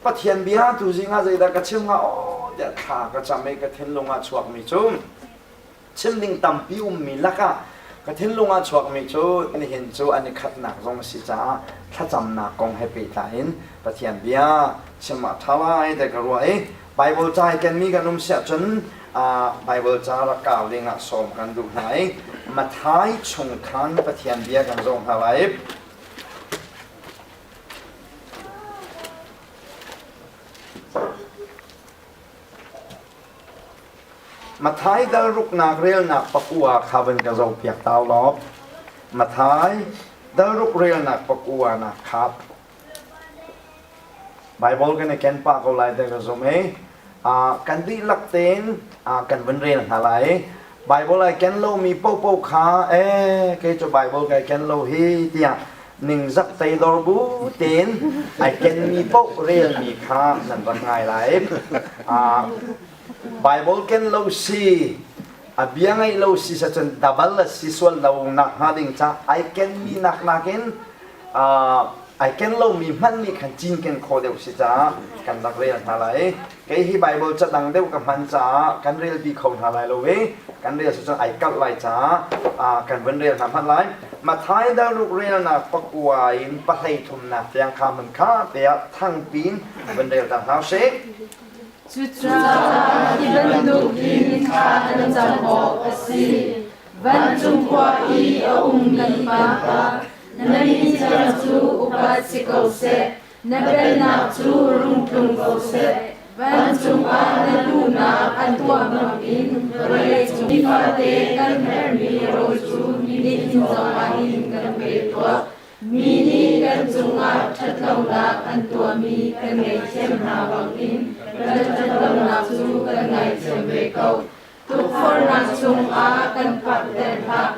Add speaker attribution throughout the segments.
Speaker 1: Pathian bia tu zing ah zeidah ka chim hnga aw tiah thla ka cam i ka thinlung ah chuakmi cu chim ding tampi ummi lakah ka thinlung ah chuakmi cu nihin cu an i khatnak zong a si caah thlacamnak kong he pehtlai in Pathian bia chim ah ṭha lai ti ka ruah i Bible ca i kenmi kan um siah cun Bible ca rak kau ding ah sawm kan duh hna i Matthai chung khan Pathian bia kan zoh hna lai. Matthai dal ruknak relnak pakua kha van ka zohpiak ta law. Matthai dal ruk relnak pakua nak kha Bible kan i ken pah ko lai te ka zum i kan dihlak tein kan vun rel hna lai. Bible ai ken lomi paohpaoh kha ee kei cu Bible kai ken lo hi tiah ningzak teidor bu tein ai kenmi paoh relmi kha nan rak ngai lai. Bible ken lo si a bia ngaih lo si cun dabal a si sual lo nak hnga ding ca ai kenmi nak nakin ai ken lomi hmanh nih khan cinken khawh deuh si caah kan rak rel hna lai. Kei hi Bible ca dang deuh ka hman caah kan rel pi kho hna lai lo i kan rel cu ai kalh lai caah kan vun rel hna hmanh lai. Matthai dalruk relnak pakua in pahlei thumnak tiang kha hmun kha tiah thangpin vun rel ta hna usih.
Speaker 2: Cucaah hi bantuk hin thla nan cam awk a si. Vancung khua i a ummi Pa, na min thiang cu upat si ko seh. Na pennak cu rung tlung ko seh. Vancung ah na duhnak an tuah bangin vawleicung nifate kan herhmi rawl cu nihin zongah hin kan pe tuah. Mi nih kan cungah ṭhatlonak an tuahmi kan ngaihthiam hna bangin kan ṭhatlonak cu kan ngaithiam ve ko. Tukforhnak chungah kan phakter hlah.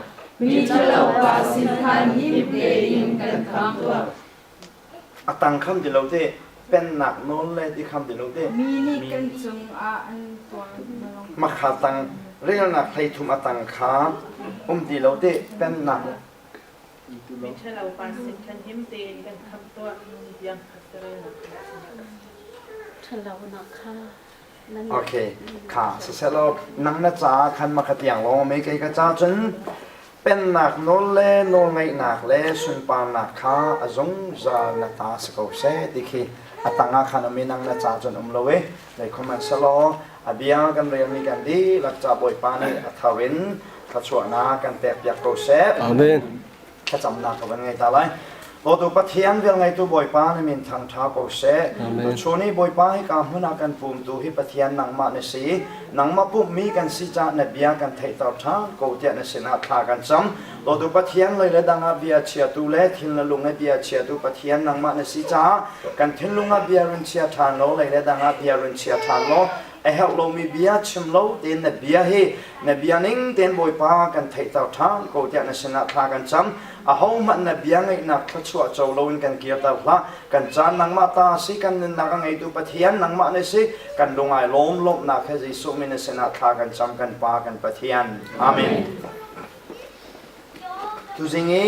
Speaker 2: Mi ṭhalopa sin khan him tein kan khamh tuah.
Speaker 1: A tang kham ti lo te pennak nawl le ti kham ti lo te.
Speaker 2: Mi nih kan cungah an tuah.
Speaker 1: Makha tang relnak hleithum a tang kha um ti lo te pennak.
Speaker 3: Mi ṭhalo pa sin khan him tein kan khamh tuah tiang khat ka relnak
Speaker 4: Ṭhalonak kha
Speaker 1: Okay, kha siselaw nang na ca khan makha tiang lawng mei kei ka ca cun pennak nawl le nawlngeihnak le sunparnak kha a zungzal na ta si ko seh ti khi a tangah khan um i nang na ca cun um lo i zeikhuhmanhsehlaw a bia kan relmi kan dihlak ca Bawipa nih a thar in thluachuahnak kan pekpiak ko seh.
Speaker 5: Amen.
Speaker 1: Thlacamnak ka van ngei ta lai. Dawtu Pathian velngeitu Bawipa na min thangṭha ko seh. Tuchun i Bawipa hika hmun ah kan pumtu hi Pathian nangmah na si. Nangmah pumhmi kan si caah na bia kan theihter ṭhan ko tiah na sinah thla kan cam. Dawtu Pathian lei le dang ah bia chiatu le thil na lung i bia chiatu Pathian nangmah na si caah kan thinlung ah bia run chia ṭhan law lei le dang ah bia run chia ṭhan law a herh lomi bia chim lo tein na bia hi na bia ning tein Bawipa kan theihter ṭhan ko tiah na sinah thla kan cam. Ahohmanh na bia ngaihnak thluachuah co loin kan kirter hlah. Kan caan nangmah ta si, kan nunnak a ngeitu Pathian nangmah na si. Kan lungai lawm lawmhnak he Jesuh min na sinah thla kan cam kan Pa kan Pathian. Amen. Tuzing i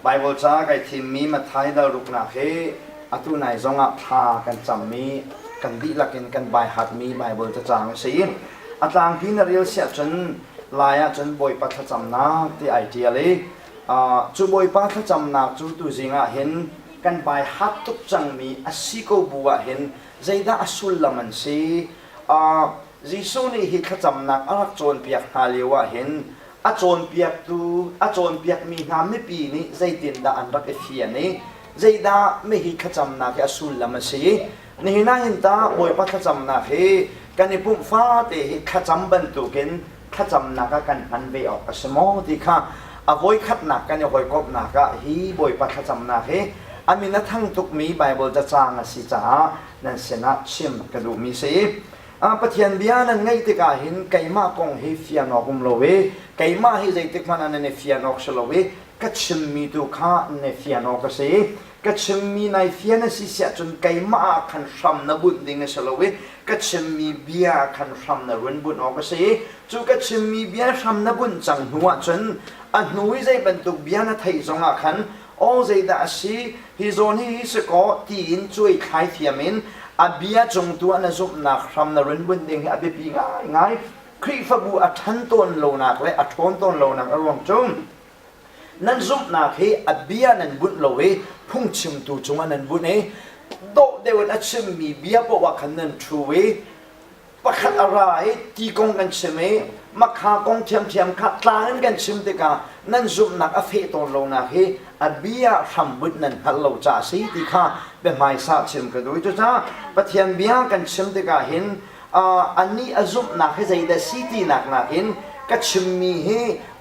Speaker 1: Bible ca kai thimmi Matthai dal ruknak hi atu nai zongah thla kan cammi kan dihlak in kan baihatmi Bible cacang a si. A tlangpi na rel siah cun lai ah cun Bawipa thlacamnak ti ai ṭial i cu Bawipa thlacamnak cu tuzing ah hin kan baihat tuk cangmi a si ko bu ah hin zeidah a sullam an si? Jesuh nih hi thlacamnak a rak cawnpiak hna lio ah hin a cawnpiaktu a cawnpiakmi hna mipi nih zeitindah an rak i fian i zeidah mihi thlacamnak hi a sullam a si? Nihin ah hin tah Bawipa thlacamnak hi kan i pumh fate hi thlacam bantukin thlacamnak ah kan hman ve awk a si maw ti kha a voikhatnak kan i hawikomhnak ah hi Bawipa thlacamnak hi a min a thang tukmi Baibal cacang a si caah nan sinah chim ka duhmi si. Pathian bia nan ngaih tikah hin keimah kong hi fian awk um lo i keimah hi zeitik hmanh ah nan i fian awk si lo i ka chimmi tu kha nan i fian awk a si. Ka chimmi nai fian a si siah cun keimah ah khan hram na bunh ding a si lo i ka chimmi bia ah khan hram na run bunh awk a si. Cu ka chimmi bia hram na bunh cang hnu ah cun a hnu i zei bantuk bia na theih zongah khan. Aw zeidah a si? Hi zawn hi hi si kaw tiin cuai thlai thiam in a bia cung tu ah na zumhnak hram na run bunh ding hi a biapi ngaingai. Khrihfabu a ṭhan tawn lonak le a ṭhawn tawn lonak a ruang cu nan zumhnak hi a bia nan bunh lo i phungchimtu cungah nan bunh i dawh deuh in a chimmi bia paoh ah khan nan ṭhu i pakhat a ra i ti kong kan chim i makha kong ṭhiamṭhiam kha tlang in kan chim tikah nan zumhnak a feh tawn lonak hi a bia hrambunh nan hngalh lo caah a si ti kha biahmaisa chim ka duh. Cucaah Pathian bia kan chim tikah hin anih a zumhnak hi zeidah si tinak nakin ka chimmi hi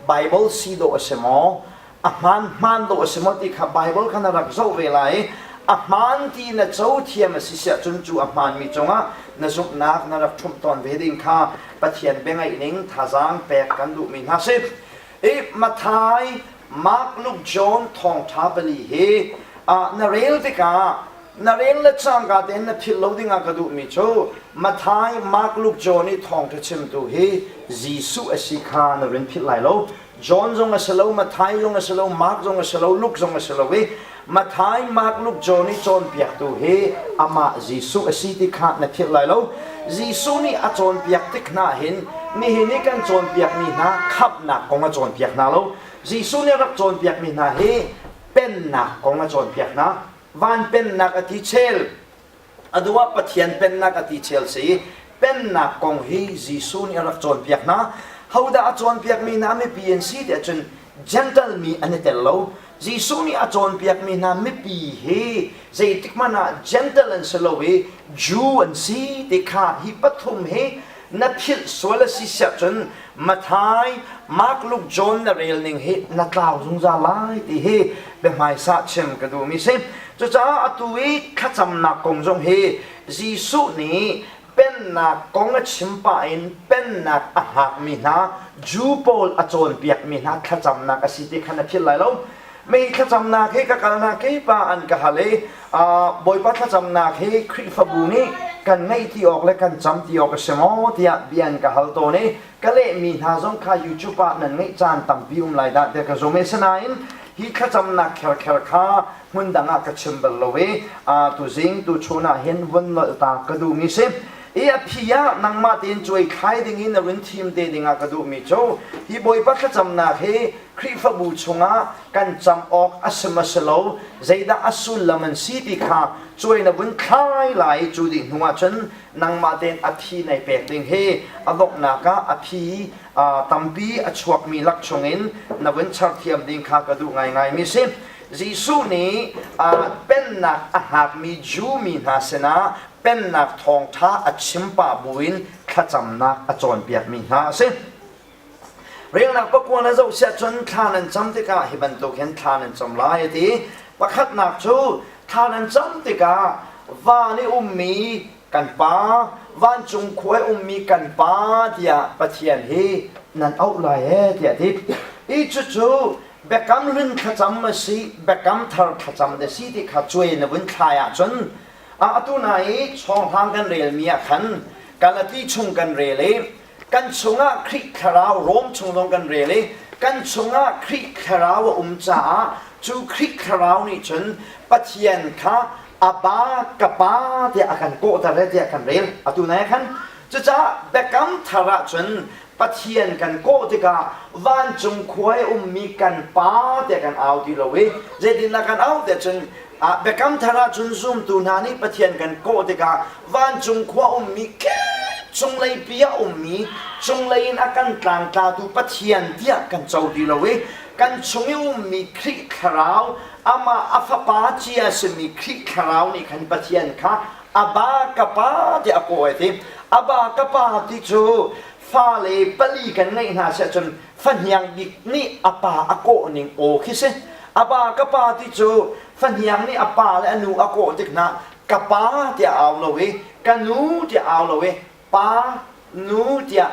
Speaker 1: Bible si dawh a si maw a hmaan hmaan dawh a si maw ti kha Bible kha na rak zoh ve lai i a hmaan ti na co thiam a si siah cun cu a hmaanmi cungah na zumhnak na rak ṭhumh tawn ve ding kha Pathian biangaih ning thazaang pek kan duhmi hna si. I Matthai, Mark, Luke, John thawngṭha pali hi na rel tikah na rel le cangka tein na philh lo dingah ka duhmi cu Matthai, Mark, Luke, John i thawngṭha chimtu hi Jesuh a si kha na rin philh lai lo. John zong a si lo, Matthai zong a si lo, Mark zong a si lo, Luke zong a si lo i Matthai, Mark, Luke, John i cawnpiaktu hi amah Jesuh a si ti kha na philh lai lo. Jesuh nih a cawnpiak tik hna hin nihin i kan cawnpiakmi hna khamhnak kong a cawnpiak hna lo. Jesuh nih a rak cawnpiakmi hna hi pennak kong a cawnpiak hna. Van pennak a ti chel, a duh ah Pathian pennak a ti chel si. Pennak kong hi Jesuh nih a rak cawnpiak hna. Hodah a cawnpiakmi hna mipi an si tiah cun Gentle mi an i tel lo. Jesuh nih a cawnpiakmi hna mipi hi zeitik hmanh ah Gentle an si lo i Jew an si ti kha hi pathum hi na philh sual a si siah cun Matthai, Mark, Luke, John na rel ning hi na tlau zungzal lai ti hi biahmaisa chim ka duhmi si. Cucaah atu i thlacamnak kong zong hi Jesuh nih pennak kong a chim pah in pennak a hngakmi hna Jew pawl a cawnpiakmi hna thlacamnak a si ti kha na philh lai lo. Mei thlacamnak hi ka kalnak kip ah an ka hal i Bawipa thlacamnak hi Khrihfabu nih kan ngeih ti awk le kan cam ti awk a si maw tiah bia an ka hal tawn i ka lehmi hna zong kha YouTube ah nan ngeih caan tampi um lai dah tiah ka zum i asinain hi thlacamnak kherkher kha hmun dang ah ka chim bal lo i tuzing tuchun ah hin vun nolh ta ka duhmi si. I a phi ah nangmah tein cuai thlai ding in na run thim te ding ah ka duhmi cu hi Bawipa thlacamnak hi Khrihfabu chungah kan cam awk a si ma si lo, zeidah a sullam an si ti kha cuai na vun thlai lai i cu dih hnu ah cun nangmah tein a phi nai pek ding hi a donghnak ah a phi tampi a chuakmi lak chungin na vun char thiam ding kha ka duh ngaingaimi si. Jesuh nih pennak a hngakmi Jew mi hna sinah pennak thawngṭha a chim pah buin thlacamnak a cawnpiakmi hna a si. Relnak pakua na zoh siah cun thla nan cam tikah hi bantuk hin thla nan cam lai a ti. Pakhatnak cu thla nan cam tikah van i ummi kan Pa, vancung khua i ummi kan Pa tiah Pathian hi nan auh lai ee tiah a ti. I cucu biakam hlun thlacam a si, biakam thar thlacam a si ti kha cuai na vun thlai ahcun atu na i chawnghlang kan relmi ah khan Galati chung kan rel i kan chungah Khrih thlarau Rom chung zong kan rel i kan chungah Khrih thlarau a um caah cu Khrih thlarau nih cun Pathian kha Abba ka pa tiah a kan kawhter e tiah kan rel atu nai khan cucaah biakam thar ah cun Pathian kan kawh tikah vancung khua i ummi kan pa tiah kan au ti lo i zeitindah kan au tiah cun biakam thar ah cun zumtu hna nih Pathian kan kawh tikah vancung khua ummi cunglei pi ah ummi cunglei in a kan tlangtlatu Pathian tiah kan co ti lo i kan chung i ummi Khrih thlarau amah a fapa cia a simi Khrih thlarau nih khan Pathian kha Abba ka pa tiah a kawh ai ti Abba ka pa ti cu fale pali kan ngeih hna siah cun fahniang bik nih a pa a kawh ning aw khi si Abba ka pa ti cu fahniang nih a pa le a nu a kawh tik hna ka pa tiah au lo i ka nu tiah au lo i pa nu tiah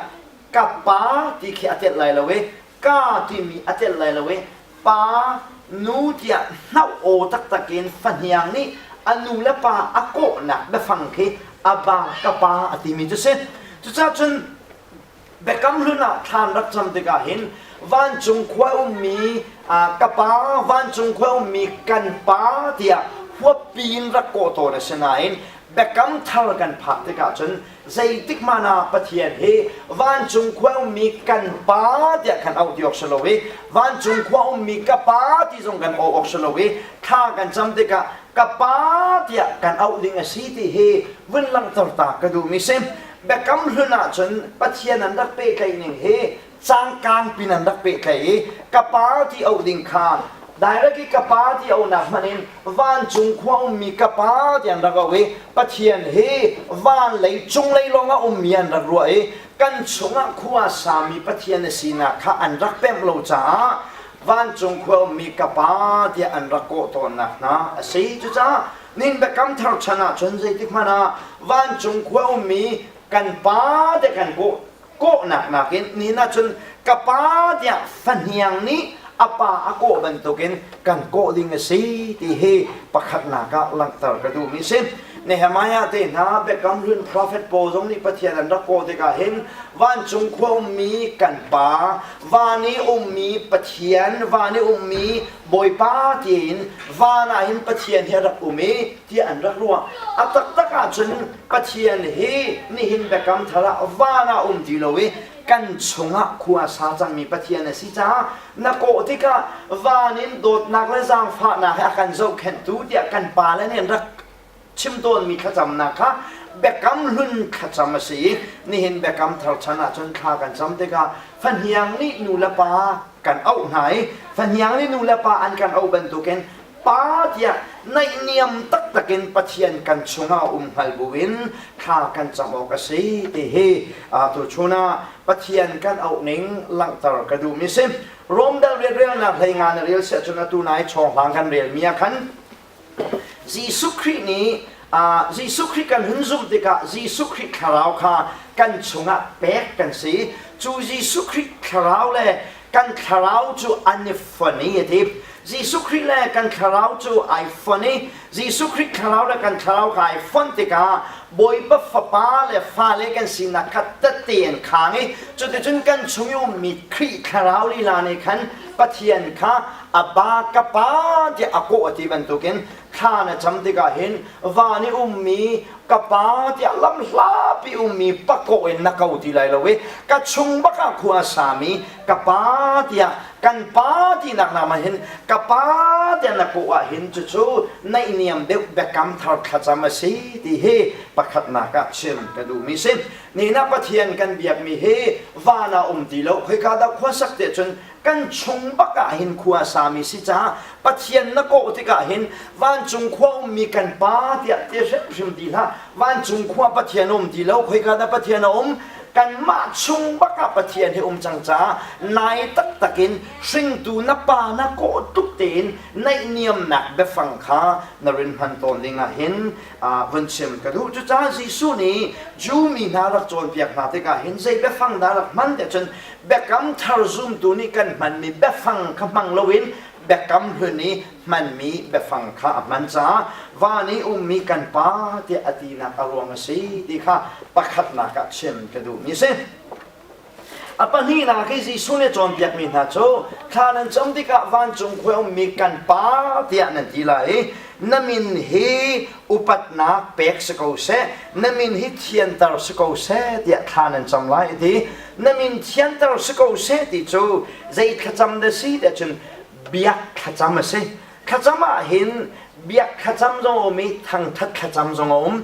Speaker 1: ka pa ti khi a telh lai lo i ka timi a telh lai lo i pa nu tiah hnauh aw taktak in fahniang nih a nu le pa a kawhnak biafang khi aba ka pa a timi cu si. Cucaah cun Biakam Hlun ah thlan rak cam tikah hin vancung khua ummi Ka pa vancung khua ummi kan pa tiah huappi in rak kawh tawn a si nain biakam thar kan phak tikah cun zeitik hmanh ah Pathian hi vancung khua ummi kan pa tiah kan auh ti awk si lo i vancung khua ummi ka pa ti zong kan auh awk si lo i thla kan cam tikah ka pa tiah kan auh ding a si ti hi vun langhter ta ka duhmi si. Biakam hlun ahcun Pathian an rak pehtlaih ning hi cangkang pin an rak pehtlaih i ka pa ti auh ding kha direct i ka pa ti auhnak hmanh in vancung khua ummi ka pa ti an rak auh i Pathian hi van lei cunglei lawngah ummi an rak ruah i kan chungah khua sami Pathian a sinak kha an rak pemh lo caah vancung khua ummi ka pa tiah an rak kawh tawnnak hna a si. Cucaah nin biakam thar chan ahcun zeitik hmanh ah vancung khua ummi kan pa tiah kan kawh kawhnak nakin nihin ahcun ka pa tiah fahniang nih a pa a kawh bantukin kan kawh ding a si ti hi pakhatnak ah langhter ka duhmi si. Nehemiah te hna Biakam Hlun prophet pawl zong nih Pathian an rak kawh tikah hin vancung khua ummi kan pa, van i ummi Pathian, van i ummi Bawipa tiin van ah hin Pathian hi a rak um i tiah an rak ruah. A taktak ahcun Pathian hi nihin biakam thar ah van ah um ti lo i kan chungah khua sa cangmi Pathian a si caah na kawh tikah van in dawtnak le zaangfahnak he a kan zohkhenhtu tiah kan pale nih an rak chim tawnmi thlacamnak kha biakam hlun thlacam a si i nihin biakam thar chan ahcun thla kan cam tikah fahniang nih nu le pa kan auh hna i fahniang nih nu le pa an kan auh bantukin Pa tiah naihniam taktak in Pathian kan chungah um hngal buin thla kan cam awk a si ti hi tuchun ah Pathian kan auh ning langhter ka duhmi si. Rom dal rianrelnak hlei nga na rel siah cun atu nai chawnghlang kan relmi ah khan Jesuh Khrih nih Jesuh Khrih kan hun zumh tikah Jesuh Khrih thlarau kha kan chungah pek kan si. Cu Jesuh Khrih thlarau le kan thlarau cu an i fon i a ti. Jesuh Khrih le kan thlarau cu ai fon i Jesuh Khrih thlarau le kan thlarau kha ai fonh tikah Bawipa fapa le fale kan sinak kha tette an khang i cuticun kan chung i ummi Khrih thlarau lila nih khan Pathian kha Abba ka pa tiah a kawh a ti bantukin thla na cam tikah hin van i ummi ka pa tiah lamhlapi ummi pakawh in na ko ti lai lo i ka chung bak ah khua a sami ka pa tiah kan pa tinak nama hin ka pa tiah na kawh ah hin cucu naihniam deuh biakam thar thlacam a si ti hi pakhatnak ah chim ka duhmi si nina Pathian kan biakmi hi van ah um ti lo khoika dah khua sak te cun kan chung bak ah hin khua sami si caah Pathian na kawh tikah hin vancung khua ummi kan pa tiah ti hrimhrim ti hlah vancung khua Pathian um ti lo khoika dah Pathian a um kanmah chung bak ah Pathian hi um cang caah nai taktak in hringtu na pa na kawh tuk tein naihniamnak biafang kha na rin hman tawn ding ah hin vun chim ka duh cucaah Jesuh nih Jew mi hna rak cawnpiak hna tikah hin zei biafang dah rak hman tiah cun Biakam thar zumtu nih kan hmanmi biafang kha hmang loin biakam hlun i hmanmi biafang kha a hman caah van i ummi kan Pa tiah a tinak a ruang a si ti kha pakhatnak ah chim ka duhmi a si. A pahnihnak i Jesuh nih a cawnpiakmi hna cu thla nan cam tikah vancung khua ummi kan Pa tiah nan ti lai i na min hi upatnak pek si ko seh, na min hi thianter si ko seh tiah thla nan cam lai a ti. Na min thianter si ko seh ti cu zei thlacam dah si tiah cun biak thlacam a si. Thlacam ah hin biak thlacam zong a um i thangthat thlacam zong a um.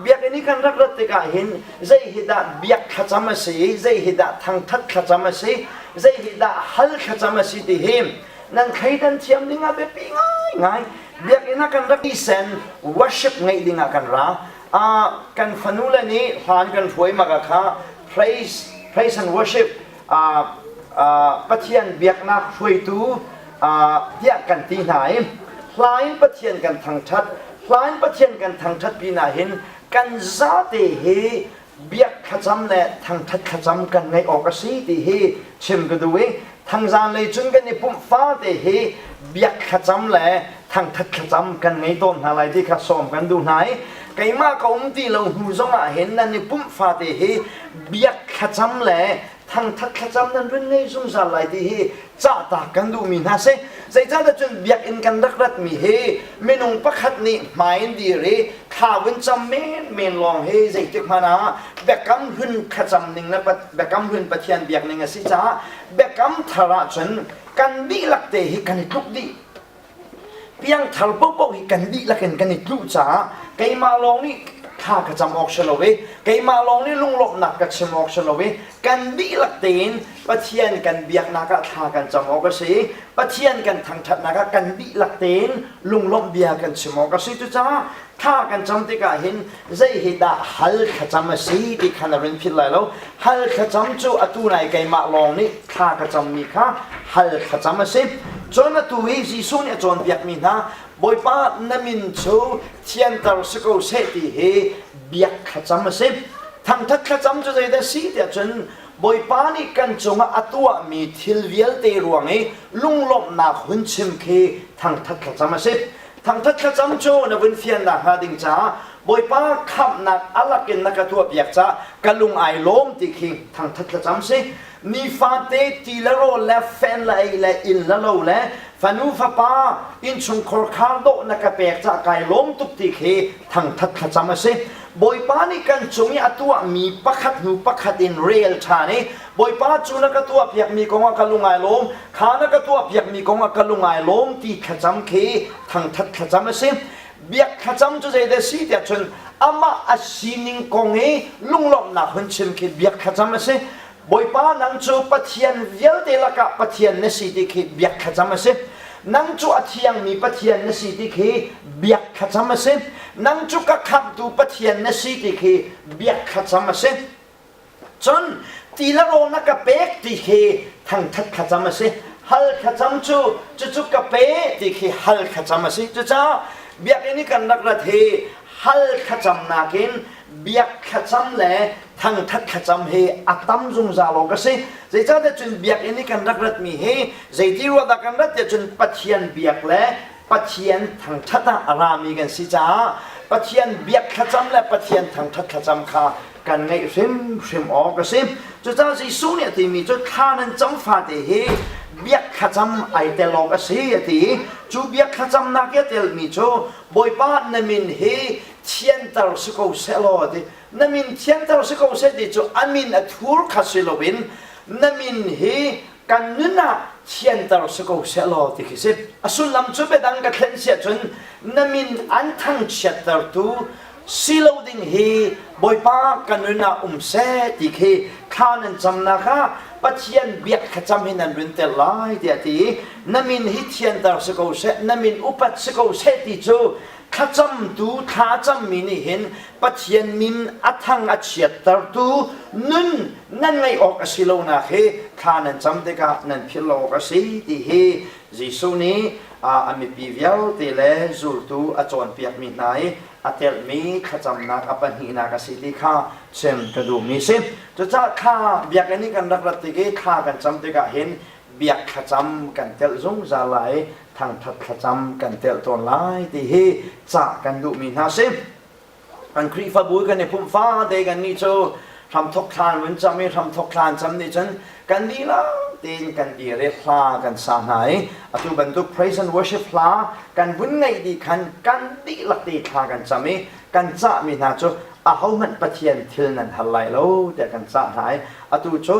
Speaker 1: Biakinn i kan rak rat tikah hin zei hi dah biak thlacam a si i zei hi dah thangthat thlacam a si, zei hi dah hal thlacam a si ti hi nan thleidan thiam ding ah biapi ngaingai. Biakinn ah kan rak i sen worship ngeih ding ah kan ra. Kan fanu le nih hlan kan hruai maka kha praise praise and worship Pathian biaknak hruaitu tiah kan ti hna i hla in Pathian kan thangṭhat hla in Pathian kan thangṭhat pinah hin kan zate hi biak thlacam le thangṭhat thlacam kan ngeih awk a si ti hi chim ka duh i thangzan lei cun kan i pumh fate hi biak thlacam le thangṭhat thlacam kan ngei tawn hna lai ti kha sawm kan duh hna i keimah ka um ti lo hnu zongah hin nan i pumh fate hi biak thlacam le thangthat thlacam nan run ngei zungzal lai ti hi cahtak kan duhmi hna si. Zeicahtiah cun biakinn kan rak ratmi hi minung pakhat nih hmai in dir i thla vun cam menmen lawng hi zeitik hmanh ah biakam hlun thlacam ning le biakam hlun Pathian biak ning a si caah biakam thar ah cun kan dihlak te hi kan i tluk dih. Piangthar paohpaoh hi kan dihlak in kan i tluh caah keimah lawng nih thla ka cam awk si lo i keimah lawng nih lunglawmhnak ka chim awk si lo i kan dihlak tein Pathian kan biaknak ah thla kan cam awk a si i Pathian kan thangṭhatnak ah kan dihlak tein lunglawmh bia kan chim awk a si. Cucaah thla kan cam tikah hin zei hi dah hal thlacam a si ti kha na rin philh lai lo. Hal thlacam cu atu nai keimah lawng nih thla ka cammi kha hal thlacam a si. Cun atu hi Jesuh nih a cawnpiakmi hna Bawipa na min cu thianter si ko seh ti hi biak thlacam a si. Thangthat thlacam cu zeidah a si tiah cun Bawipa nih kan cungah a tuahmi thil vialte ruang i lunglawmhnak hun chim khi thangthat thlacam a si. Thangthat thlacam cu na vun fiannak hnga ding caah Bawipa khamhnak a lakin na ka tuahpiak caah ka lung ai lawm ti khi thangthat thlacam si. Nifate ti le rawl le fen le ei le inn le lo le fanu fapa innchungkhar khar dawh na ka pek caah kai lawm tuk ti khi thangthat thlacam a si. Bawipa nih kan cung i a tuahmi pakhat hnu pakhat in rel ṭhan i Bawipa cu na ka tuahpiakmi kong ah ka lung ai lawm, kha na ka tuahpiakmi kong ah ka lung ai lawm ti thlacam khi thangthat thlacam a si. Biak thlacam cu zeidah a si tiah cun amah a sining kong i lunglawmhnak hun chim khi biak thlacam a si. Bawipa nang cu Pathian vialte lakah Pathian na si ti khi biak thlacam a si. Nang cu a thiangmi Pathian na si ti khi biak thlacam a si. Nang cu ka khamhtu Pathian na si ti khi biak thlacam a si. Cun ti le rawl na ka pek ti khi thangthat thlacam a si. Hal thlacam cu cucu ka pe ti khi hal thlacam a si. Cucaah biakinn i kan rak rat hi hal thlacam nakin biak thlacam le thangthat thlacam hi a tam zungzal awk a si. Zeicahtiah cun biakinn i kan rak ratmi hi zeiti ruah dah kan rat tiah cun Pathian biak le Pathian thangthat ah a rami kan si caah Pathian biak thlacam le Pathian thangthat thlacam kha kan ngeih hrimhrim awk a si. Cucaah Jesuh nih a timi cu thla nan cam fate hi biak thlacam ai tel awk a si a ti. Cu biak thlacamnak i a telmi cu Bawipa na min hi thianter si ko seh law ti. Na min thianter si ko seh ti cu a min a thur kha si loin na min hi kan nun ah thianter si ko seh law ti khi si. A sullam cu biadang ka thlen siah cun na min an thangchiattertu si lo ding hi Bawipa ka nun ah um seh ti khi thla nan camnak ah Pathian biak thlacam hi nan run ter lai tiah ti i na min hi thianter si ko seh na min upat si ko seh ti cu thlacamtu thlacammi nih hin Pathian min a thang a chiattertu nun nan ngeih awk a si lonak hi thla nan cam tikah nan philh lo awk a si ti hi Jesuh nih a mipi vialte le zultu a cawnpiakmi hna i a telhmi thlacamnak a pahnihnak a si ti kha chim ka duhmi si. Cucaah thla biakinn i kan rak rat tik i thla kan cam tikah hin biak thlacam kan telh zungzal lai i thangthat thlacam kan telh tawn lai ti hi cah kan duhmi hna si. Kan Khrihfabu kan i pumh fate kan nih cu hramthok thlan vun cam i hramthok thlan cam nih cun kan dihlak tein kan dir i hla kan sa hna i atu bantuk praise and worship hla kan vun ngaih dih khan kan dihlak te thla kan cam i kan cahmi hna cu ahohmanh Pathian thil nan hal lai lo tiah kan cah hna i atu cu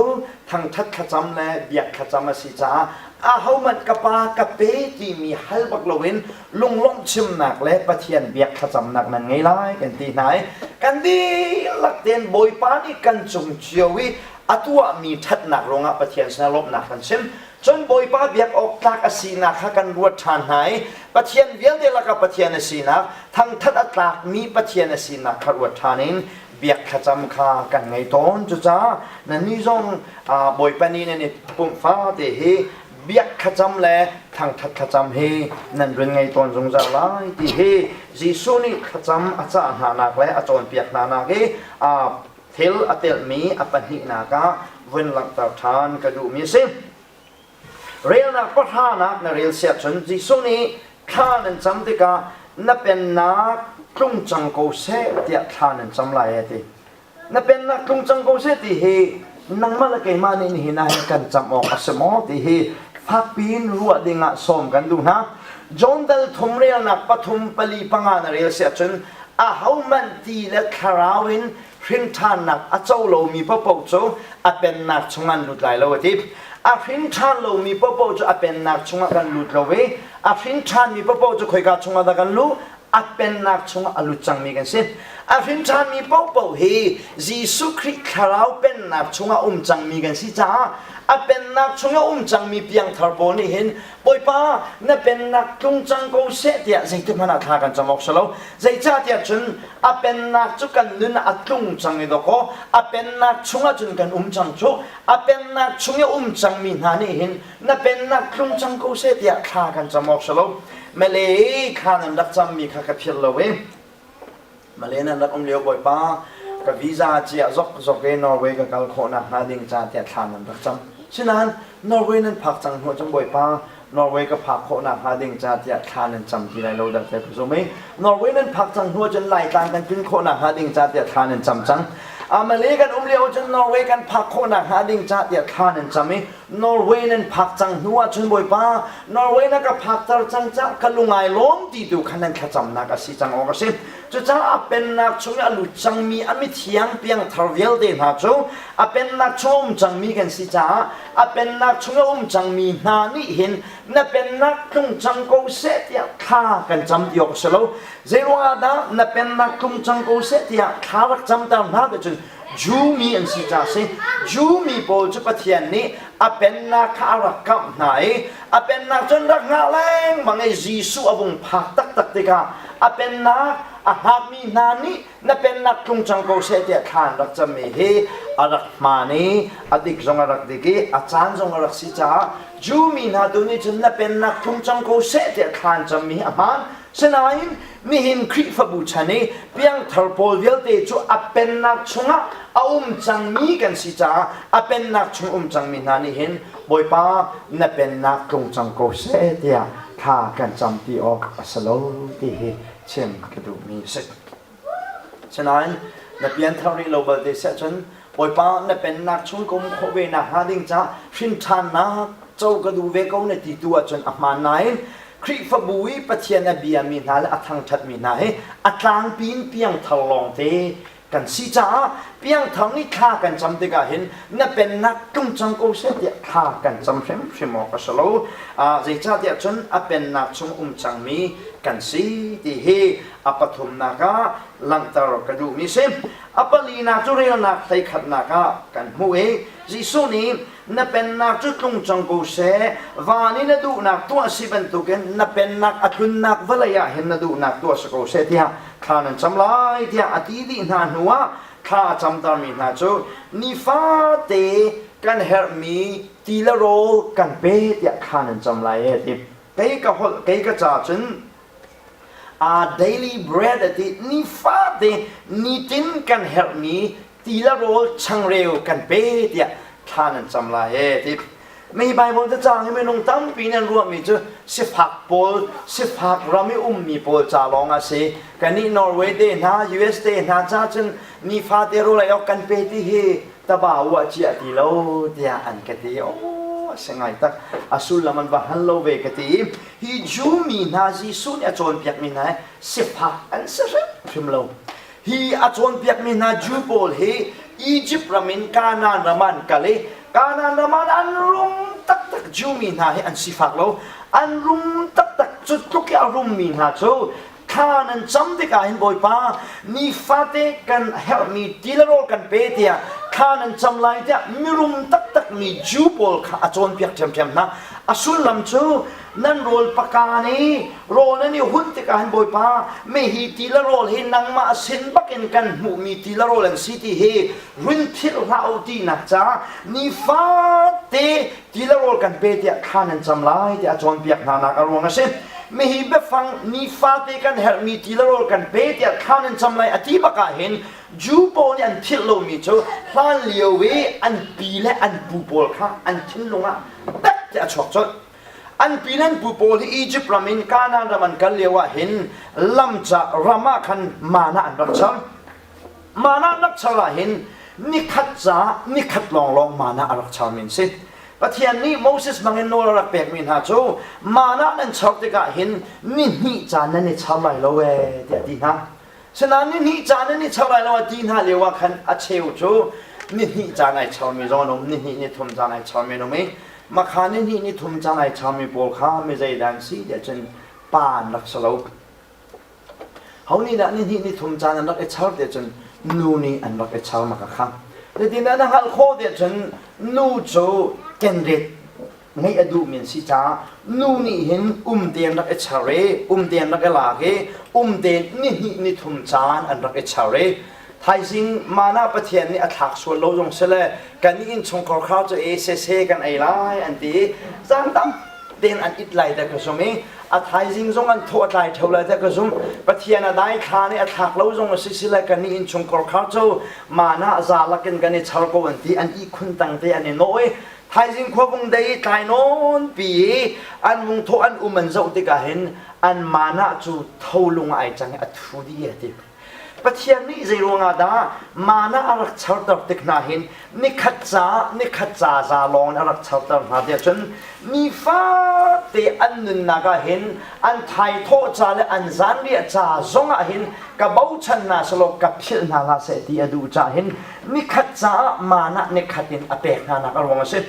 Speaker 1: thangthat thlacam le biak thlacam a si caah ahohmanh ka pa ka pe timi hal bak loin lunglawmh chimnak le Pathian biak thlacamnak nan ngei lai kan ti hna i kan dihlak tein Bawipa nih kan cung cio i a tuahmi ṭhatnak ruangah Pathian sinah lawmhnak kan chim. Cun Bawipa biak awk tlak a sinak kha kan ruat ṭhan hna i Pathian vialte lakah Pathian a sinak, thangṭhat a tlakmi Pathian a sinak kha ruat ṭhan in biak thlacam kha kan ngei tawn. Cucaah nannih zong Bawipa nih nan i pumh fate hi biak thlacam le thangṭhat thlacam hi nan run ngei tawn zungzal lai ti hi Jesuh nih thlacam a cah hnanak le a cawnpiak hnanak i thil a telhmi a pahnihnak ah vun langhter ṭhan ka duhmi a si. Relnak pahranak na rel siah cun Jesuh nih thla nan cam tikah na pennak tlung cang ko seh tiah thla nan cam lai a ti. Na pennak tlung cang ko seh ti hi nangmah le keimah nih nihin ah hin kan cam awk a si maw ti hi fakpi in ruah ding ah sawm kan duh hna. John dal thum relnak pathum pali panga na rel si ahcun ahohmanh ti le thlarau in hrinṭhannak a co lomi paohpaoh cu a pennak chungah an lut lai lo a ti. A hrinṭhan lomi paohpaoh cu a pennak chungah kan lut lo i a hrinṭhanmi paohpaoh cu khoika chungah dah kan luh? A pennak chungah a lut cangmi kan si. A hrinṭhanmi paohpaoh hi Jesuh Khrih thlarau pennak chungah um cangmi kan si caah a pennak chungah um cangmi piangthar pawl nih hin Bawipa na pennak tlung cang ko seh tiah zeitik hmanh ah thla kan cam awk si lo. Zeicahtiah cun a pennak cu kan nun ah a tlung cang i dawkaw a pennak chungah cun kan um cang cu. A pennak chung i um cangmi hna nih hin na pennak tlung cang ko seh tiah thla kan cam awk si lo. Male thla nan rak cammi kha ka philh lo i Male nan rak um lio Bawipa ka visa ciah zok zok i Norway ka kal khawh nakhnga ding ca tiah thla nan rak cam. Sinain Norway nan phak cang hnu cun Bawipa Norway ka phak khawh nakhnga ding ca tiah thla nan cam ti lai lo dah tiah ka zum i Norway nan phak cang hnu cun Laitlang kan tlun khawh nakhnga ding ca tiah thla nan cam cang. Malay kan um lio cun Norway kan phak khawh nakhnga ding ca tiah thla nan cam i Norway nan phak cang hnu ah cun Bawipa Norway na ka phakter cang cah ka lungai lawm ti tu khan nan thlacamnak a si cang awk a si. Cucaah pennak chung i a lut cangmi a mithiang piangthar vialte hna cu a pennak chung a um cangmi kan si caah a pennak chung a um cangmi hna nih hin na pennak tlung cang ko seh tiah thla kan cam ti awk a si lo. Zeiruangah dah na pennak tlung cang ko seh tiah thla rak camter hna ti cun Jew mi an si ca si. Jew mi pawl cu Pathian nih a pennak kha a rak kamh hna i a pennak cun rak hngah lengmang i Jesuh a vung phak taktak tikah a pennak a hngakmi hna nih na pennak tlung cang ko seh tiah thla an rak cammi hi a rak hmaan i a dik zong a rak dik i a caan zong a rak si caah Jew mi hna tu nih cun na pennak tlung cang ko seh tiah thla an cammi hi a hmaan. Sinain nihin Khrihfabu chan i piangthar pawl vialte cu a pennak chungah a um cangmi kan si caah a pennak chung um cangmi hna nih hin Bawipa na pennak tlung cang ko seh tiah thla kan cam ti awk a si lo ti hi chim ka duhmi a si. Sinain na pianthar rih lo balte siah cun Bawipa na pennak chung ka um khawh ve nakhnga ding caah hrinṭhannak co ka duh ve ko na ti tu ahcun a hmaan nain Khrihfabu i Pathian a biami hna le a thangṭhatmi hna hi a tlangpi in piangthar lawngte kan si caah piangthar nih thla kan cam tikah hin na pennak tlung cang ko seh tiah thla kan cam hrimhrim awk a si lo. Zeicahtiah cun a pennak chung um cangmi kan si ti hi a pathumnak ah langhter ka duhmi si. A palinak cu relnak hleikhatnak ah kan hmuh i Jesuh nih na pennak cu tlung cang ko seh van i na duhnak tuah si bantukin na pennak a tlunnak vawlei ah hin na duhnak tuah si ko seh tiah thla nan cam lai tiah a ti dih hna hnuah thla a camtermi hna cu nifate kan herhmi ti le rawl kan pe tiah thla nan cam lai e ti kei ka holh kei ka ca cun a daily bread a ti nifate nitin kan herhmi ti le rawl changreu kan pe tiah thla nan cam lai e ti mi Bible te cang hi minung tampi nan ruahmi cu sifak pawl sifak ram i ummi pawl ca lawng a si kannih Norway te hna US te hna ca cun nifate rawl ei awk kan pe ti hi taba uah cia ti lo tiah an ka ti oh a si ngai tak a sullam an va hal lo ve ka ti hi Jew mi hna Jesuh nih a cawnpiakmi hna hi sifak an si hrimhrim lo Hi a cawnpiakmi hna Jew pawl hi Egypt ram in Kanaan ram ah an kal i Kanaan ram ah an rum taktak Jew mi hna hi an sifak lo. An rum taktak cu tluk i a rummi hna cu thla nan cam tikah hin Bawipa nifate kan herhmi ti le rawl kan pe tiah thla nan cam lai tiah mirum taktakmi Jew pawl kha a cawnpiak ṭhiamṭhiam hna. A sullam cu nan rawl paka nih rawl nan i hunh tikah hin Bawipa mei ti le rawl hi nangmah sin bakin kan hmuhmi ti le rawl an si ti hi run philh hlah u tinak ca nifate ti le rawl kan pe tiah thla nan cam lai tiah a cawnpiak hna nak a ruang a si. Mihi biafang nifate kan herhmi ti le rawl kan pe tiah thla nan cam lai a ti bak ah hin Jew pawl nih an philh lomi cu hlan lio i an pi le an pu pawl kha an thinlung ah tak te a chuak colh. An pi le an pu pawl hi Egypt ram in Kanaan ram an kal lio ah hin lamca ram ah khan mana an rak char. Mana an rak char ah hin. Nikhat ca nikhat lawnglawng mana a rak charmi an si. Pathian nih Moses hmangin nawl a rak pekmi hna cu mana nan char tikah hin ni hnih caan nan i char lai lo ee tiah a ti hna. Sinain ni hnih caan nan i char lai lo a ti hna lio ah khan a cheu cu ni hnih caan ai charmi zong an um, ni hnih ni thum caan ai charmi an um i makha ni hnih ni thum caan ai charmi pawl kha mi zeidah an si tiah cun pa an rak si lo. Ho nih dah ni hnih ni thum caan an rak i char tiah cun nu nih an rak i char mak a kha. Zeitindah na hngalh khawh tiah cun nu cu kenret ngeih a duhmi an si caah nu nih hin um te an rak i char i um te an rak i lak i um tein ni hnih ni thum caan an rak i char i thaizing mana Pathian nih a thlak sual lo zong sile kan innchungkhar kha cu e sese kan ei lai an ti i zan tam tein an it lai ta ka zum i a thaizing zong an thawh a tlai theo lai ta ka zum Pathian a dai thla nih a thlak lo zong a si sile kan nih innchungkhar kha cu mana za lakin kan i char ko an ti an ihkhun tang te an i nawh i thaizing khua vung dei i tlai nawn pi i an vung thawh an um an zoh tikah hin an mana cu tholung ai cang i a thu dih a ti Pathian nih zei ruangah dah mana a rak charter tik hna hin nikhat ca nikhat ca za lawng in a rak charter hna tiah cun nifate an nunnak ah hin an thaithawh ca le an zanriah ca zong ah hin ka bochan hna selaw ka philh hna hlah seh ti a duh caah hin nikhat caah mana nikhat in a pek hna nak a ruang a si.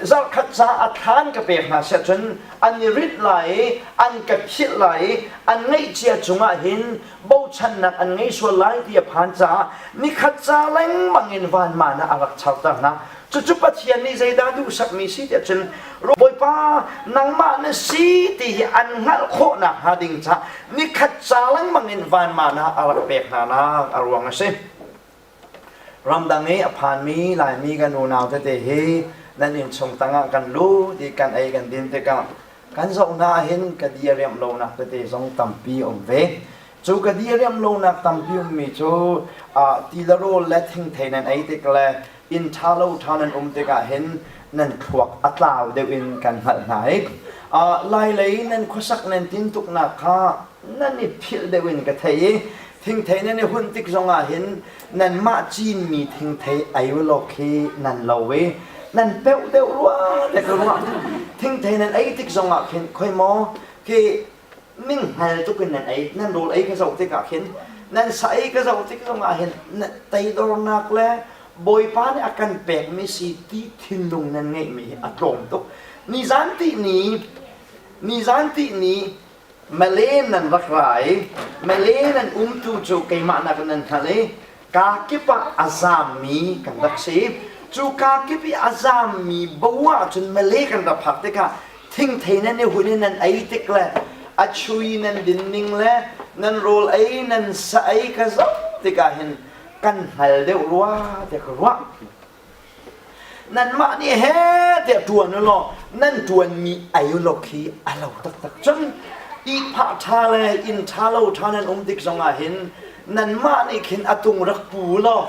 Speaker 1: Zarhkhat ca a thlan ka pek hna siah cun an i rinh lai i an ka philh lai i an ngeihcia cungah hin bochannak an ngei sual lai ti a phan caah nikhat ca lengmang in vanman ah a rak charter hna. Cucu Pathian nih zeidah duhsakmi si tiah cun Bawipa nangmah na si ti hi an hngalh khawh nakhnga ding caah nikhat ca lengmang in vanman ah a rak pek hna nak a ruang a si. Ramdang i a phanmi Laimi kan unau tete hi nan innchung tangah kan lut i kan ei kan din tikah kan zoh hna ahhin ka di a riamh lonak tete zong tampi a um ve. Cu ka di a riamh lonak tampi ummi cu ti le rawl le thingthei nan ei tik le inn ṭha lo ṭha nan um tikah hin nan thluak a tlau deuh in kan hngalh hna i Lailei nan khuasak nan tintuknak kha nan i philh deuh in ka thei i Thingthei nan i hunh tik zongah hin nanmah cinmi thingthei ei ulaw khi nan lo i nan peuh deuh rua te ka ruah. Thingthei nan ei tik zongah khin khoi maw khi ninghngal tuk in nan ei nan rawl ei ka zoh tikah khin nan sa ei ka zoh tik zongah hin teidornak le Bawipa nih a kan pekmi si ti thinlung nan ngeihmi hi a tlawm tuk. Nizan ti ni nizan ti ni Malay nan rak ra i Malay nan umtu cu keimah nak nan hngalh i kaa kip ah a zaammi kan rak si. Cu kaa kip i a zaammi bo ahcun Malay kan rak phak tikah thingthei nan i hun i nan ei tik le a chui nan din ning le nan rawl ei nan sa ei ka zoh tikah hin kan hngal deuh rua tiah ka ruah. Nanmah nih he tiah ṭuan u law nan ṭuanmi ei u law khi a lo taktak. Cun ihphah ṭha le inn ṭha lo ṭha nan um tik zongah hin nanmah nih khin a tung rak pu u law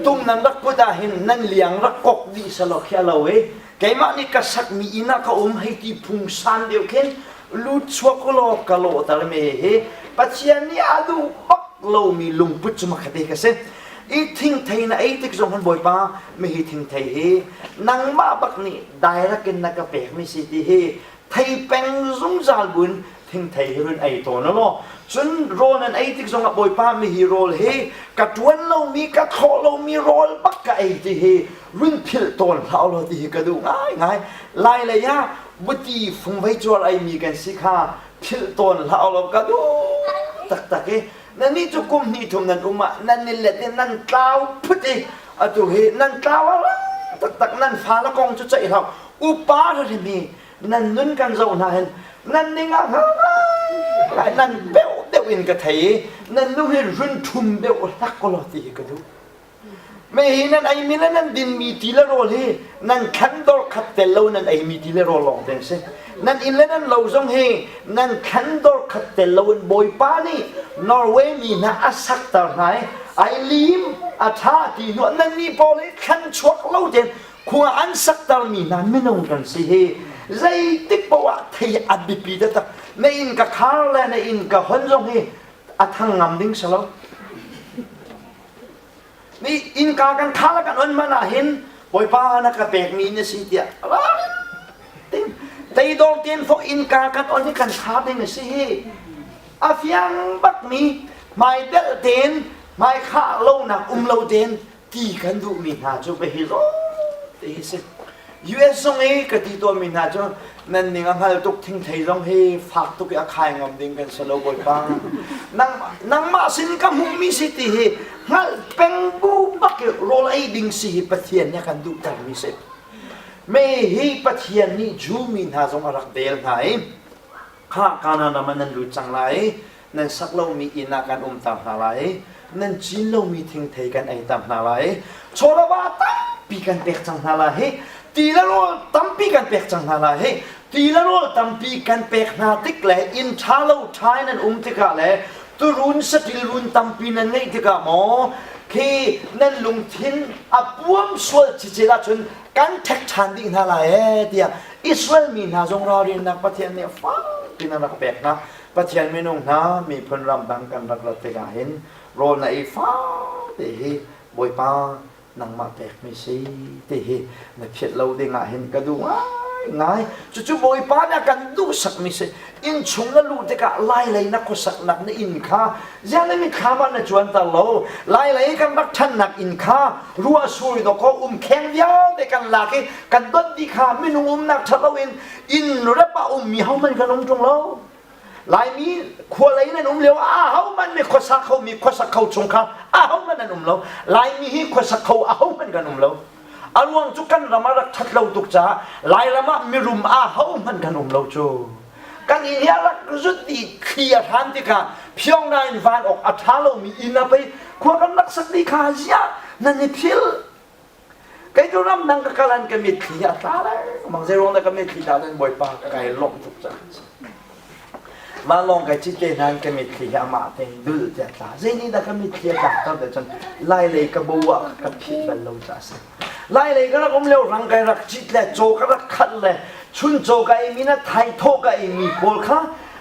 Speaker 1: tung nan rak put ah hin nan liang rak kok dih selaw khi a lo i keimah nih ka sakmi inn ah ka um hei ti phungsan deuh khin lut chuak u law ka lawhter me hi Pathian nih a duh bak lomi lungput cu makhate ka si. I thingthei na ei tik zong hin Bawipa mihi thingthei hi nangmah bak nih direct in na ka pekmi si ti hi thei peng zungzal buin thingthei hi run ei tawn law cun rawl nan ei tik zongah Bawipa mihi rawl hi ka ṭuan lomi ka thlawh lomi rawl bak ka ei ti hi run philh tawn hlah law ti hi ka duh ngaingai lai lei ah buti fungvei cuar eimi kan si kha philh tawn hlah law ka duh taktak i Nannih cu kum hnih thum nan um ah nan i let i nan tlau phut i atu hi nan tlau a rang taktak nan fale kong cu ceih hlah upa hrim hi nan nun kan zoh hna hin nan ning ah ngai nan beuh deuh in ka thei i nan nu hi run ṭhum deuh hlak ko law ti hi ka duh. Me hi nan eimi le nan dinmi ti le rawl hi nan thlan dor khat tel lo nan eimi ti le rawl lawng te si. Nan inn le nan lo zong hi nan thlan dor khat tel lo in Bawipa nih Norway mi hna a sakter hna i ai lim a ṭha ti hnu nan nih pawl hi thlan chuak lo tein khua an sakter mi hna minung kan si hi zeitik paoh ah thei a biapi taktak na inn ka khar le na inn ka hon zong hi a thang ngam ding si lo. Ni innka kan tha le kan on man ah hin Bawipa na ka pekmi na si tiah teidor tein fok innka kan on hi kan tha ding a si hi. A fiang bakmi hmai delh tein hmai khah lonak um lo tein ti kan duhmi hna cu hi te hi si. US zong i ka ti tawnmi hna cu nan ning a hngal tuk thingthei zong hi fak tuk i a khai ngam ding kan si lo bawipa. Nang, nangmah sin ka hmuhmi si ti hi hngalh peng bu bak i rawl ei ding si hi Pathian nih a kan duhtermi si. Me hi Pathian nih Jew mi hna zong a rak vel hna i Khah Kanaan ram ah nan lut cang lai i nan sak lomi inn ah kan umter hna lai i nan cin lomi thingthei kan eiter hna lai i chawlava tampi kan pek cang hna lai hi ti le rawl tampi kan pek cang hna lai hi ti le rawl tampi kan pek hna tik le inn ṭha lo ṭha in nan um tikah le turun saṭil run tampi nan ngeih tikah maw khi nan lungthin a puam sual cicil ahcun kan ṭhek ṭhan dih hna lai ee tiah Israel mi hna zong ralrinnak Pathian nih fak in a rak pek hna. Pathian minung hna miphun ramdang kan rak rat tikah hin rawl na ei fate hi Bawipa nangmah pekmi si ti hi na phiat lo ding ah hin ka duh ngai. Cucu Bawipa nih a kan duhsakmi si. Inn chung na luh tikah lailei na khuasaknak na inn kha ziang na mitthlam ah na cuanter lo. Lailei kan rak ṭhannak inn kha ruah sur dawkaw umkheng vialte kan lak i kan donh dih kha minung umnak ṭha loin inn rep ah ummi hohmanh kan um ṭung lo. Laimi khualei nan um lio ah ahohmanh mi khuasa kho mi khuasa kho chung kha ahohmanh an um lo. Laimi hi khuasa kho ahohmanh kan um lo. A ruang cu kan ram a rak ṭhat lo tuk caah Lairam ah mirum ahohmanh kan um lo cu. Kan inn hi a rak zut i thli a hran tikah Pyongyang in van awk a ṭha lomi inn ah pei khua kan rak sak dih kha ziah nan i phil. Kei cu ramdang ka kal an ka mitthli a tla lengmang. Zeiruang dah ka mitthli tla nan Bawipa kai lawmh tuk caah. Mah lawng kai cit te nain ka mitthli hi amah tein dul tiah tla. Zei nih dah ka mitthli a tlakter te cun Lailei ka bo ah ka philh bal lo caah a si. Lailei ka rak um lio rang kai rak cit le caw ka rak khalh le chun caw ka ei mi na thaithawh ka ei mi pawl kha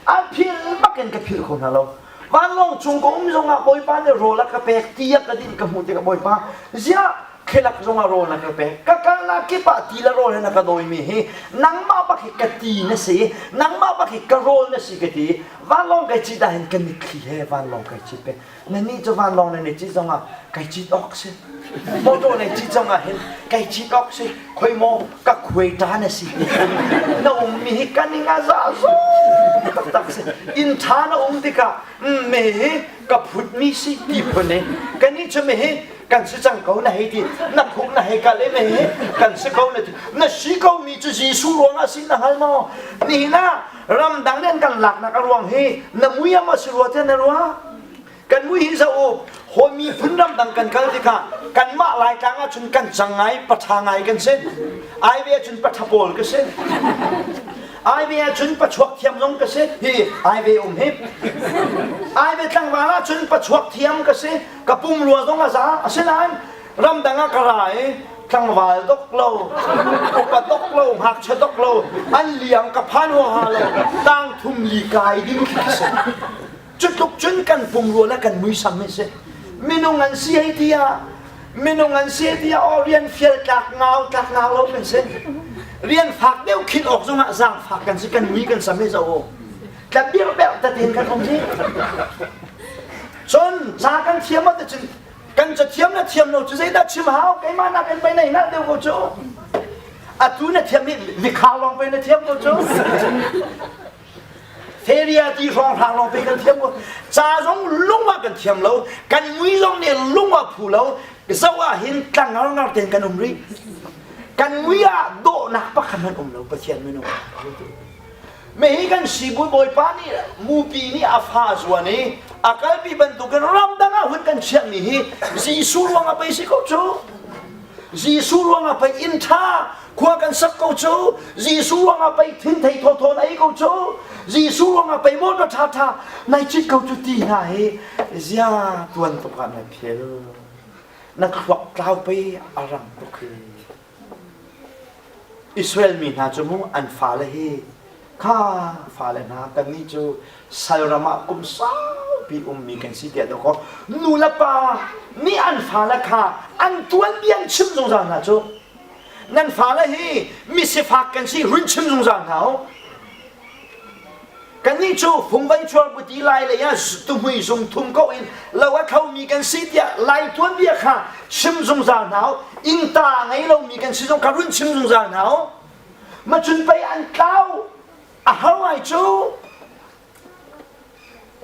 Speaker 1: a philh bak in ka philh kho hna lo. Vanlawng cung ka um zongah Bawipa nih rawl a ka pek ti a ka dinh ka hmuh tikah Bawipa ziah Khelak zongah rawl na ka pek. Ka kalnak kip ah ti le rawl he na ka dawimi hi nangmah bak hi ka ti na si, nangmah bak hi ka rawl na si ka ti. Vanlawng kai cit ahhin ka mitthli he vanlawng kai cit pek. Nannih cu vanlawng nan i cit zongah kai cit awk si. Motor nan cit zongah hin kai cit awk si. Khoi maw ka khuai ta na si. Na ummi hi ka ning a za zong taktak si. Inn ṭha na um tikah me hi ka phutmi si ti phun i kannih cu me hi kan si cang ko na hei ti na khuk na hei kal i me hi kan si ko na ti na si ko mi cu Jesuh ruangah si na hngal maw nihin ah ramdang nih an kan laknak a ruang hi na mui a maw si rua tiah na ruah kan mui hi zoh u hawi miphun ramdang kan kal tikah kanmah Laitlang ah cun kan cang ngai paṭha ngai kan si ai ve ahcun paṭha pawl ka si ai ve ahcun pachuak thiam zong ka si hi ai ve um hi ai ve tlangval ahcun pachuak thiam ka si ka pumrua zong a za asinain ramdang ah ka ra i tlangval dok lo upa dok lo ngakchia dok lo an liang ka phan huaha lo tang thum li kai ding khi ka si Cutluk cun kan pumrua le kan muisam hi si. Minung an si hei ti ah minung an si ti ah aw rian fial tlak ngau tlak ngau lo kan si. Rian fak deuh khin awk zongah zaangfak kan si kan mui kan sam hi zo u. Tla birh tatin kan um hi. Cun ca kan thiam ah cun kan cathiam na thiam lo cu zeidah chim hau keimah nak in pei nei hngalh deuh ko cu. Atu na thiam hi vikha lawng pei na thiam ko cu. Feria ti hrawnghrang lawng pe kan thiam ko. Ca zong lung ah kan thiam lo. Kan mui zong nih lung ah phu lo. Zoh ah hin tlang ngar ngar tein kan um rih. Kan mui ah dawhnak pakhat hmanh um lo Pathian minung. Me hi kan sibu Bawipa nih mupi nih a fa zuan i a kalpi bantukin ramdang ah hun kan chiahmi hi Jesuh ruangah pei si ko cu. Jesuh ruangah pei inn ṭha khua kan sak ko cu Jesuh ruangah pei thinthei thawthaw na ei ko cu Jesuh ruangah pei motor ṭha ṭha nai cit ko cu ti hna hi zia tuan tuk ah na phil na thluak tlau pei a rang tuk hi Israel mi hna cu mu an fale hi kha fale hna kannih cu salram ah kum saupi. pi ummi kan si tiah dawkaw nu le pa nih an fale kha an tuanbia an chim zungzal hna cu. Nan fale hi misifak kan si run chim zungzal hna u. Kannih cu fungvei chuar buti lai lei ah tuhmui zung thum ko in lo a thomi kan si tiah lai tuanbia kha chim zungzal hna u. Innta ngei lomi kan si zong kha run chim zungzal hna u. Macun pei an tlau a har ngai cu.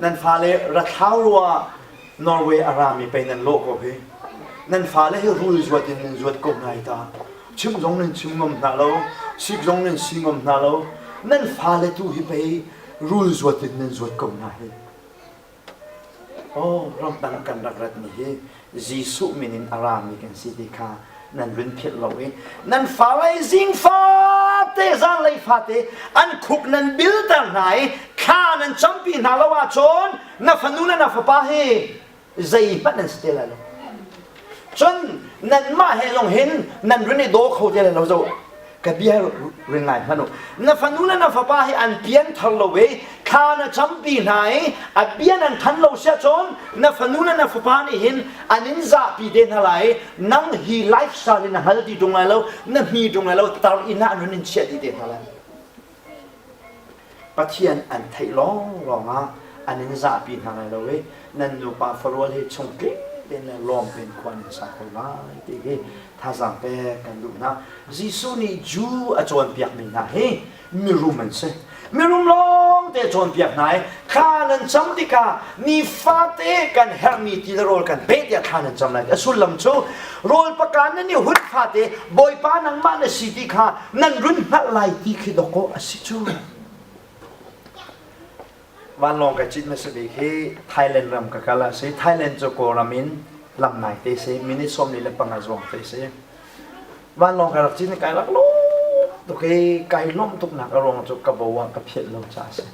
Speaker 1: Nan fale rathlau rua Norway a rami pei nan lawh ko hi. Nan fale hi rul zuat in nan zuat ko hna hi ta. Chim zong nan chim ngam hna lo, sik zong nan si ngam hna lo. Nan fale tu hi pei rul zuat in nan zuat ko hna hi. Oh, ramdang kan rak ratmi hi Jesuh min in a rami kan si ti kha nan run philh lo i nan fale zing fate zanlei fate an khuk nan bilter hna i thla nan campi hna lo ahcun na fanu le na fapa hi zeihmanh nan si te lai lo. Cun nanmah he zong hin nan run i daw kho te lai lo zo. Ka bia ring ngai hmanh u. Na fanu le na fapa hi an pian thar lo i thla na campi hna i a bia nan than lo sia cun na fanu le na fapa nih hin an in zahpi te hna lai i nang hi lifestyle in na hngal ti ṭung lai lo na hmi ṭung lai lo tar inn ah an run in chiah dih te hna lai. Pathian an theih lawnglawng ah an in zahpi hna lai lo i nan nupa farual hi chungtling tein le lawm tein khua nan sa ko lai ti hi thazaang pek kan duh hna. Jesuh nih Jew a cawnpiakmi hna hi mirum an si. Mirum lawng te cawnpiak hna i thla nan cam tikah nifate kan herhmi ti le rawl kan pe tiah thla nan cam lai. A sullam cu rawl pakan nan i hun fate Bawipa nangmah na si ti kha nan run hngalh lai ti khi dawkaw a si cu. Vanlawng ka cit hmasa bik hi Thailand ram ka kal ah si. Thailand cu Kawlram in lam nai te si. Minute 45 zuang te si. Vanlawng ka rak cit ni kai rak lawm tuk i kai lawmh tuknak a ruang cu ka bo ah ka phiat lo caah a si.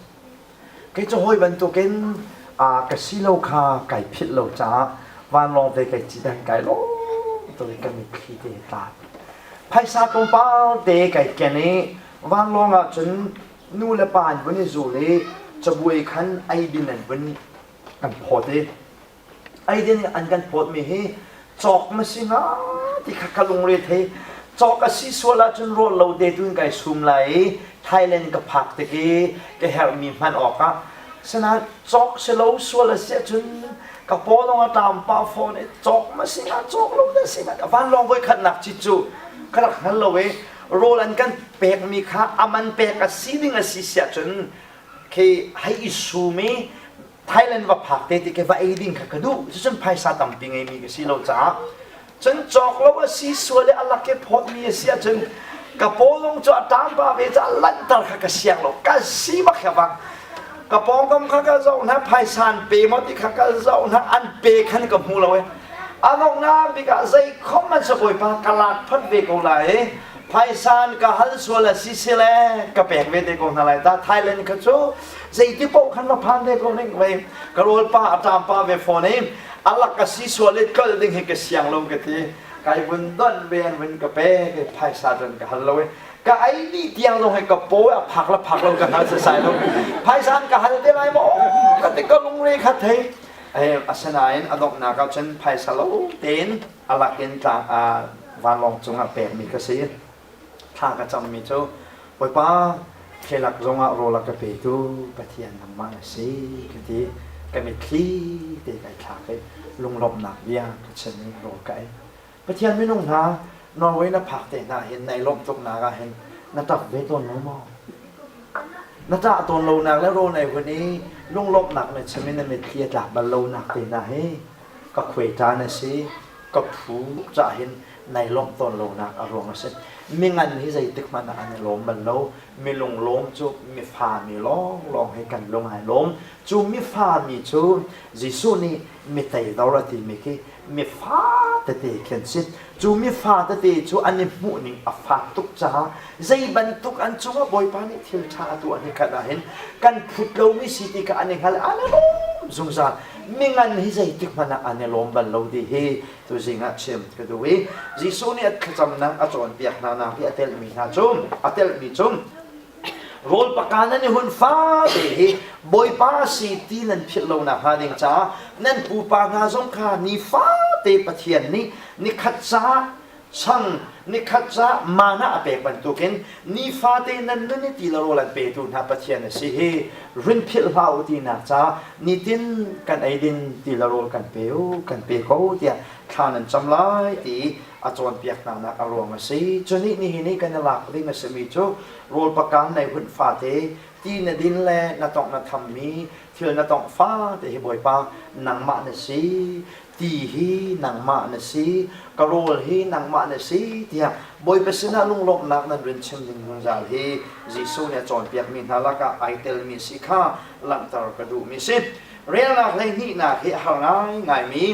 Speaker 1: Kei cu hawi bantukin ka si lo kha kai philh lo caah vanlawng te kai cit ah kai lawm tuk i ka mitthli te tla. Phaisa tlawmpal te kai ken i vanlawng ah cun nu le pa an vun i zul i cabuai khan eidin an vun kan phawt i eidin an kan phawtmi hi cawk ma si hnga ti kha ka lungre thei. Cawk a si sual ahcun rawl lo te tu in kai sum lai i Thailand ka phak tik i ka herhmi hman awkah sinain cawk si lo sual a si ahcun ka paw zong a ṭam pah fawn i cawk ma si hnga cawk lo dah si hnga vanlawng voikhatnak cit cu ka rak hngal lo i rawl an kan pekmi kha a man pek a si ding a si si ahcun khi hei i sum i Thailand va phak te ti ke va ei ding kha ka duh. Cucun phaisa tampi ngeimi ka si lo caah. Cun cawk lo a si sual i a lak i phawtmi a si ahcun ka pawlung cu a ṭam pa ve caah lanhter kha ka siang lo. Ka si bak kha bak. Ka pawngkam kha ka zoh hna, phaisa an pe maw ti kha ka zoh hna, an pe khan ka hmu lo i. A donghnak bik ah zei khom an si bawipa ka lak phot ve ko lai i phaisa an ka hal sual a si sile ka pek ve te ko hna lai ta. Thailand kha cu zeiti paoh khan va phan ve ko ning vei ka rawl pa a ṭam pa ve fawn i a lak a si sual i tlolh ding hi ka siang lo ka ti kai vun donh ve an vun ka pe ke phaisa cun ka hal lo i ka ei dih tiang zong hi ka paw a phak la phak lo ka hngal sasai lo phaisa an ka hal te lai maw ka ti ka lungre kha thei asinain a donghnak ah cun phaisa lo tein a lak in tlang vanlawng cungah pekmi ka si Thla ka cammi cu Bawipa thlelak zongah rawl a ka petu Pathian nangmah na si ka ti. Ka mitthli te kai thlak i lunglawmhnak bia ka chim i rawl ka ei. Pathian minung hna Norway na phak te hna hin nai lawmh tuknak ah hin na ṭap ve tawn lo maw? Na ṭah tawn lonak le rawl nei hun i lunglawmhnak na chim i na mitthli a tlak bal lonak te hna hi ka khuai ṭa na si ka phu cah hin nai lawmh tawn lonak a ruang a si. Mingan hi zeitik hmanh ah an i lawm bal lo. Milung lawm cu mifa mi lawnglawng hi kan lung ai lawm. Cu mifa mi cu Jesuh nih mi teidor a timi khi mifa tete khi an si. Cu mifa tete cu an i hmuhning a fak tuk caah zei bantuk an cungah Bawipa nih thil ṭha a tuah nikhat ah hin kan phut lomi si ti kha an i hngal an i lawm zungzal. Mingan hi zeitik hmanh ah an i lawm bal lo ti hi Tuzing ah chim ka duh i Jesuh nih a thlacamnak a cawnpiak hna nak i a telhmi hna cu a telhmi cu. Rawl paka nan i hun fate hi Bawipa si ti nan philh lo nakhnga ding caah nan pupa hna zong kha nifate Pathian nih nikhat ca chang nikhat ca mana a pek bantukin nifate nan nun i ti le rawl an petu hna Pathian a si hi rin philh hlah u tinak ca nitin kan eidin ti le rawl kan pe u kan pe ko tiah thla nan cam lai ti a cawnpiak hna nak a ruang a si. Cu nih nihin i kan i lak ding a simi cu rawl pakan nei hunh fate ti na din le na tongh na thammi thil na tongh fate hi Bawipa nangmah na si ti hi nangmah na si ka rawl hi nangmah na si tiah Bawipa sinah lunglawmhnak nan rin chim ding zungzal hi Jesuh nih a cawnpiakmi hna lakah ai telmi si kha langhter ka duhmi si. Relnak hleihnihnak hi a har ngaingaimi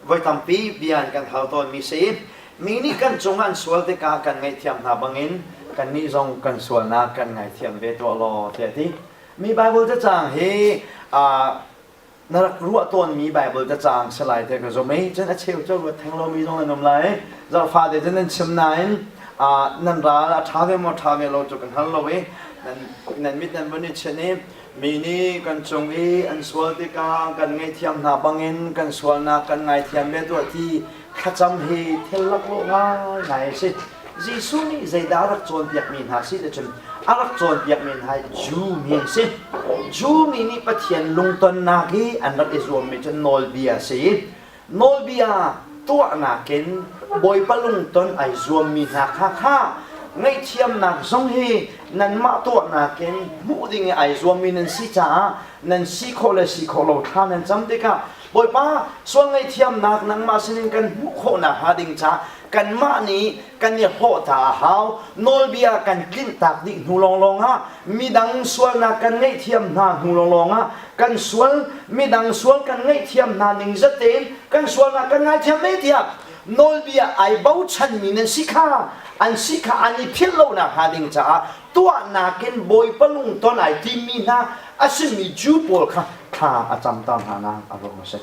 Speaker 1: Voi tampi bia an kan hal tawnmi si. Mi nih kan cungah an sual tikah kan ngaihthiam hna bangin kannih zong kan sualnak kan ngaithiam ve tuah law tiah a ti. Mi Baibal cacang hi na rak ruah tawnmi Baibal cacang si lai tiah ka zumh i cun a cheu cu ruat theng lomi zong nan um lai. Zarhfate cun nan chim nain nan ral a ṭha ve maw ṭha ve lo cu kan hngal lo i nan mit nan vun i chinh i Mi nih kan cung i an sual tikah kan ngaihthiam hna bangin kan sualnak kan ngaithiam ve tuah ti thlacam hi thil laklawh ngaingai a si. Jesuh nih zeidah a rak cawnpiakmi hna si ti cun a rak cawnpiakmi hna hi Jew mi an si. Jew mi nih Pathian lungtonnak i an rak i zuammi cu nawlbia a si i Nawlbia tuahnak in Bawipa lungton ai zuammi hna kha kha ngaihthiamnak zong hi nanmah tuahnak in hmuh ding i ai zuammi nan si caah nan si khawh le si khawh lo thla nan cam tikah Bawipa sual ngaihthiamnak nangmah sinin kan hmuh khawh nakhnga ding caah kanmah nih kan i hlawhta a hau nawlbia kan tlinhtak dih hnu lawnglawng ah midang sualnak kan ngaihthiam hna hnu lawnglawng ah kan sual midang sual kan ngaihthiam hna ning zat tein kan sualnak kan ngaithiam ve tiah nawlbia ai bochanmi nan si kha an si kha an i philh lo nakhnga ding caah tuahnak in Bawipa lungton ai timmi hna a simi Jew pawl kha thla a camter hna nak a ruang a si.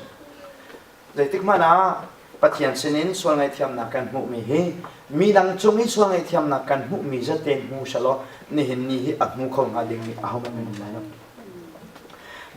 Speaker 1: Zeitik hmanh ah Pathian sinin sual ngaihthiamnak kan hmuhmi hi midang cung i sual ngaihthiamnak kan hmuhmi zat tein hmu selaw nihin ni hi a hmu kho hnga dingmi ahohmanh kan um lai lo.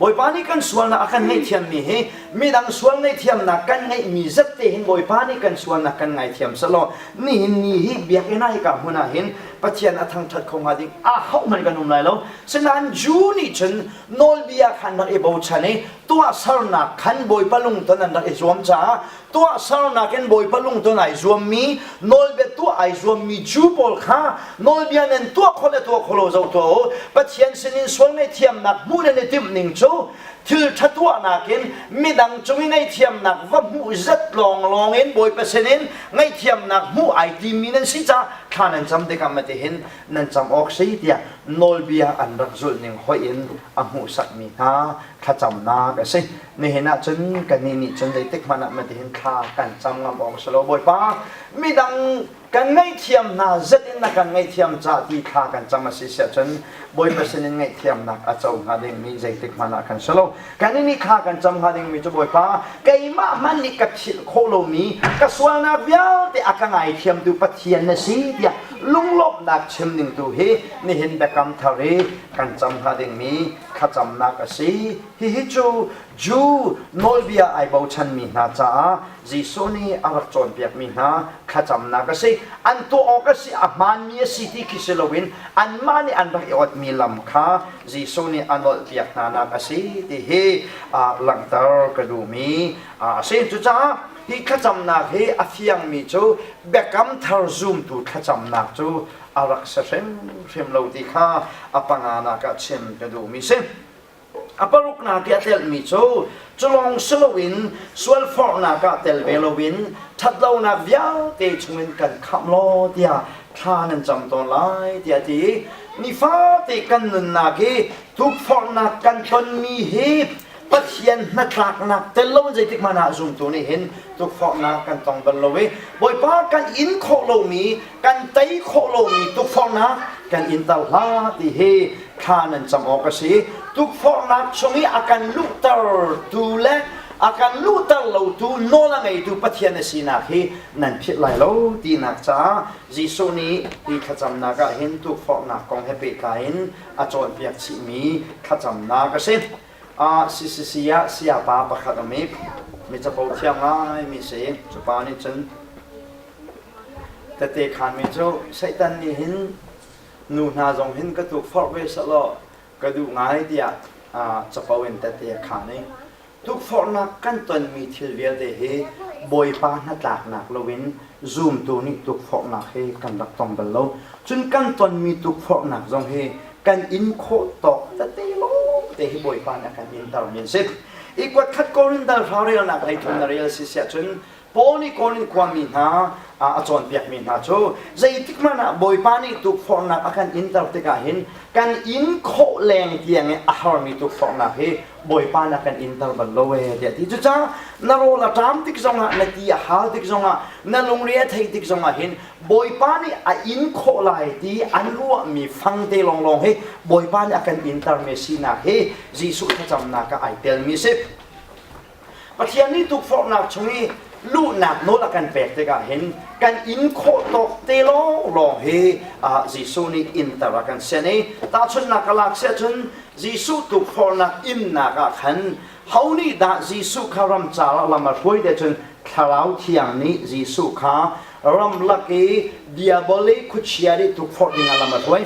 Speaker 1: Bawipa nih kan sualnak a kan ngaihthiammi hi midang sual ngaihthiamnak kan ngeihmi zat te hin Bawipa nih kan sualnak kan ngaithiam selaw nihin ni hi biakinn ah hika hmun ah hin Pathian a thangṭhat kho hnga ding ahohmanh kan um lai lo. Sinain Jew nih cun nawlbia kha an rak i bochan i tuahsernak khan Bawipa lungton an rak i zuam caah tuahsernak in Bawipa lungton ai zuammi nawlbia tuah ai zuammi Jew pawl kha nawlbia nan tuah khawh le tuah khawh lo zoh tuah u Pathian sinin sual ngaihthiamnak hmuh nan i timh ning cu thil ṭha tuahnak in midang cung i ngaihthiamnak va hmuh zat lawnglawng in Bawipa sinin ngaihthiamnak hmuh ai timmi nan si caah thla nan cam tikah matihin nan cam awk si tiah nawlbia an rak zulh ning hoih in a hmuhsakmi hna thlacamnak a si. Nihin ah cun kannih nih cun zeitik hmanh ah matihin thla kan cam ngam awk a si lo Bawipa. Midang kan ngaihthiam hna zet in na kan ngaihthiam cah ti thla kan cam a si siah cun Bawipa sinin ngaihthiamnak a co hnga dingmi zeitik hmanh ah kan si lo. Kannih nih thla kan cam hnga dingmi cu Bawipa keimah hmanh nih ka philh khawh lomi ka sualnak vialte a ka ngaithiamtu Pathian na si tiah lunglawmhnak chim ning tu hi nihin biakam thar i kan cam hnga dingmi thlacamnak a si. Hihi cu Jew nawlbia ai bochanmi hna caah Jesuh nih a rak cawnpiakmi hna thlacamnak a si. An tuah awk a si, a hmaanmi a si ti khi si loin anmah nih an rak i otmi lam kha Jesuh nih a nolhpiak hnanak a si ti hi langhter ka duhmi a si. Cucaah hi thlacamnak hi a fiangmi cu biakam thar zumtu thlacamnak cu a rak si hrimhrim lo ti kha a panganak ah chim ka duhmi si. A paruknak i a telhmi cu culawng si loin sualforhnak ah tel ve loin ṭhatlonak vialte chungin kan khamh law tiah thla nan cam tawn lai tiah a ti. Nifate kan nunnak hi tukforhnak kan tonmi hi Pathian hnatlaknak tel lo zeitik hmanh ah zumtu nih hin tukforhnak kan tong bal lo i Bawipa kan in khawh lomi kan tei khawh lomi tukforhnak kan in ter hlah ti hi thla nan cam awk a si. Tukforhnak chung i a kan luhtertu le A kan luhter lotu nawl a ngeitu Pathian a sinak hi nan philh lai lo tinak caah Jesuh nih hi thlacamnak ah hin tukforhnak kong he pehtlai in a cawnpiak chihmi thlacamnak a si. CCC ah sayapa pakhat um i mi capo thiam ngaimi si. Cu pa nih cun tete khanmi cu Satan nih hin nu hna zong hin ka tukforh ve sehlaw ka duh ngai tiah capo in tete a khaan i tukforhnak kan tonmi thil vialte hi Bawipa hnatlaknak loin zumtu nih tukforhnak hi kan rak tong bal lo. Cun kan tonmi tukforhnak zong hi kan in khawh tawk tete lawngte hi Bawipa nih a kan intermi an si. I kuat khat Korin dal hra relnak lei thum na rel si siah cun Paul nih Korin khuami hna a cawnpiakmi hna cu zeitik hmanh ah Bawipa nih tukforhnak a kan inter tikah hin kan in khawh leng tiang i a harmi tukforhnak hi Bawipa nih a kan inter bal lo ee tiah a ti. Cucaah na rawl a ṭam tik zongah na ti a hal tik zongah na lungre a theih tik zongah hin Bawipa nih a in khawh lai ti an ruahmi fangte lawnglawng hi Bawipa nih a kan intermi sinak hi Jesuh thlacamnak ah ai telmi a si. Pathian nih tukforhnak chung i luhnak nawl a kan pek tikah hin kan in khawh tawk te lawnglawng hi Jesuh nih inter a kan sian i tahchunhnak ka lak siah cun Jesuh tukforhnak innak ah khan ho nih dah Jesuh kha ramcar ah lam a hruai te cun Thlarau Thiang nih Jesuh kha ramlak i diabol i khuachia nih tukforh ding ah lam a hruai.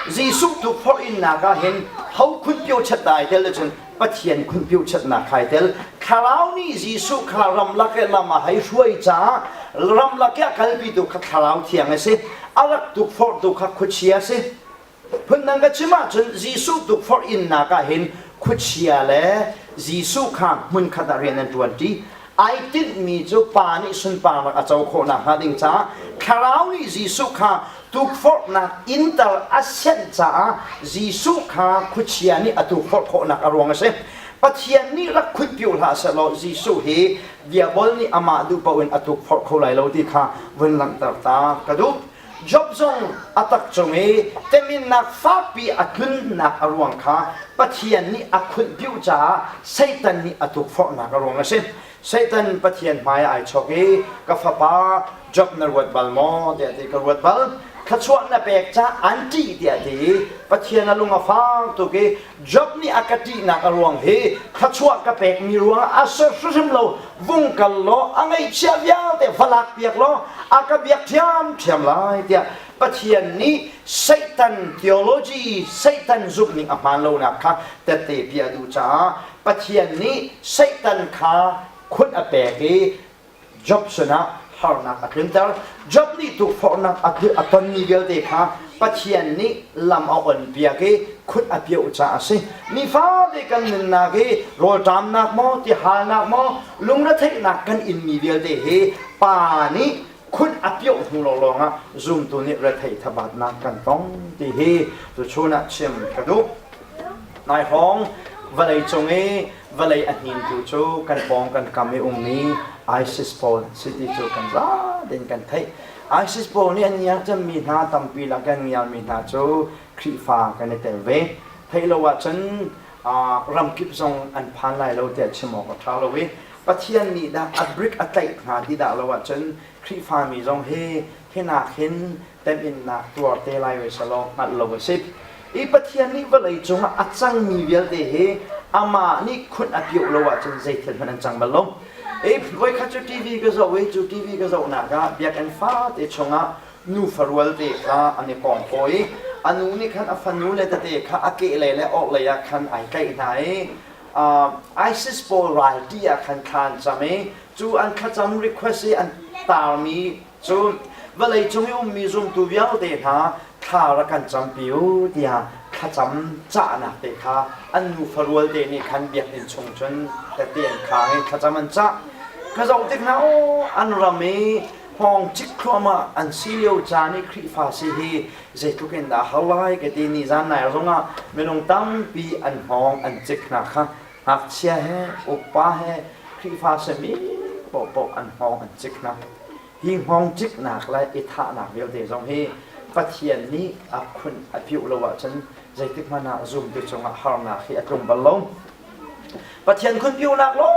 Speaker 1: Jesuh tukforh innak ah hin ho khunpio chat dah ai tel cun Pathian khunpiochiatnak khai tel. Thlarau nih Jesuh kha ramlak i lam a hei hruai caah ramlak i a kalpitu kha Thlarau Thiang a si. A rak tukforhtu kha khuachia a si. Phundang ka chim ahcun Jesuh tukforh innak ah hin khuachia le Jesuh kha hmunkhat ah rian an ṭuanṭi. Ai tinhmi cu Pa nih sunparnak a co khawh nakhnga ding caah Thlarau nih Jesuh kha tukforhnak innter a sianh caah Jesuh kha khuachia nih a tukforh khawhnak a ruang a si. Pathian nih rak khutpiu hlah sehlaw Jesuh hi diabol nih amah duh paoh in a tukforh kho lai lo ti kha vun langhter ta ka duh. Job zong a tak cung i teminnak fakpi a tlunnak a ruang kha Pathian nih a khunhpiu caah Satan nih a tukforhnak a ruang a si. Satan Pathian hmai ai chok i ka fapa Job na ruat bal maw tiah ti ka ruat bal. Thluachuah na pek ca an ṭih tiah ti i Pathian a lung a fang tuk i Job nih a ka ṭihnak a ruang hi thluachuah ka pekmi ruang a si hrimhrim lo vung kal law a ngaihchia vialte va lak piak law a ka biak ṭhiamṭhiam lai tiah Pathian nih Satan theology Satan zumhning a hmaan lonak kha tette piah a duh caah Pathian nih Satan kha khun a pek i Job sinah harnak a tlunter. Job nih tukforhnak a tonmi vialte kha Pathian nih lam a onpiak i khut a pioh caah a si. Nifate kan nunnak hi rawlṭamnak maw, tihalnak maw, lungretheihnak kan inmi vialte hi Pa nih khut a pioh hnu lawnglawng ah zumtu nih retheih thabatnak kan tong ti hi tuchun ah chim ka duh. Nai hrawng vawlei cung i vawlei a hnintu cu kan pawng kan kam i ummi ISIS pawl si ti cu kan za tein kan theih. ISIS pawl nih an ngiar cemmi hna tampi lak an ngiarmi hna cu Khrihfa kan i tel ve. Theih lo ahcun ramkip zong an phan lai lo tiah chim awk a ṭha lo i Pathian nih dah a brik a tlaih hna ti dah lo ahcun Khrihfami zong hi hinak hin teminnak tuar te lai ve selaw hngalh lo a si. I Pathian nih vawlei cungah a cangmi vialte hi amah nih khunh a pioh lo ahcun zeithil hmanh an cang bal lo. I voikhat cu TV ka zoh i cu TV ka zohnak ah biakinn fate chungah nufa rualte kha an i kawngkaw i a nu nih khan a fanu le tete kha a kehlei le orhlei ah khan ai tlaih hna i ISIS pawl ralṭi ah khan thla an cam i cu an thlacam request i an tarmi Cun vawleicung i ummi zumtu vialte hna thla rak kan campi u tiah thlacam cahnak te kha an nufa rualte nih khan biakinn chung cun tete an khang i thlacam an cah. Ka zoh tik hna aw an ram i hngawng cik thluahmah an si lio caan i Khrihfa si hi zeitluk in dah har lai ka ti nizan nai zongah minung tampi an hngawng an cik hna kha ngakchia he upa he Khrihfa simi paohpaoh an hngawng an cik hna. Hi hngawng ciknak le i thahnak vialte zong hi Pathian nih a khun a piuh lo ahcun zeitik hmanh ah zumtu cungah harnak hi a tlung bal lo. Pathian khunpiuhnak lawng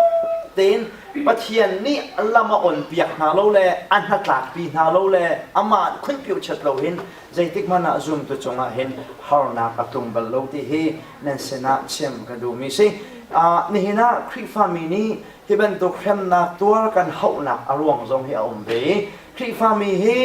Speaker 1: tein Pathian nih lam a on piak hna lo le a hnatlakpi hna lo le amah khunpiu chet lo hin zeitik hmanh ah zumtu cungah hin harnak a tlung bal lo ti hi nan sinah chim ka duhmi si. Nihin ah Khrihfami nih hi bantuk hremnak tuar kan hauhnak a ruang zong hi a um ve i Khrihfami hi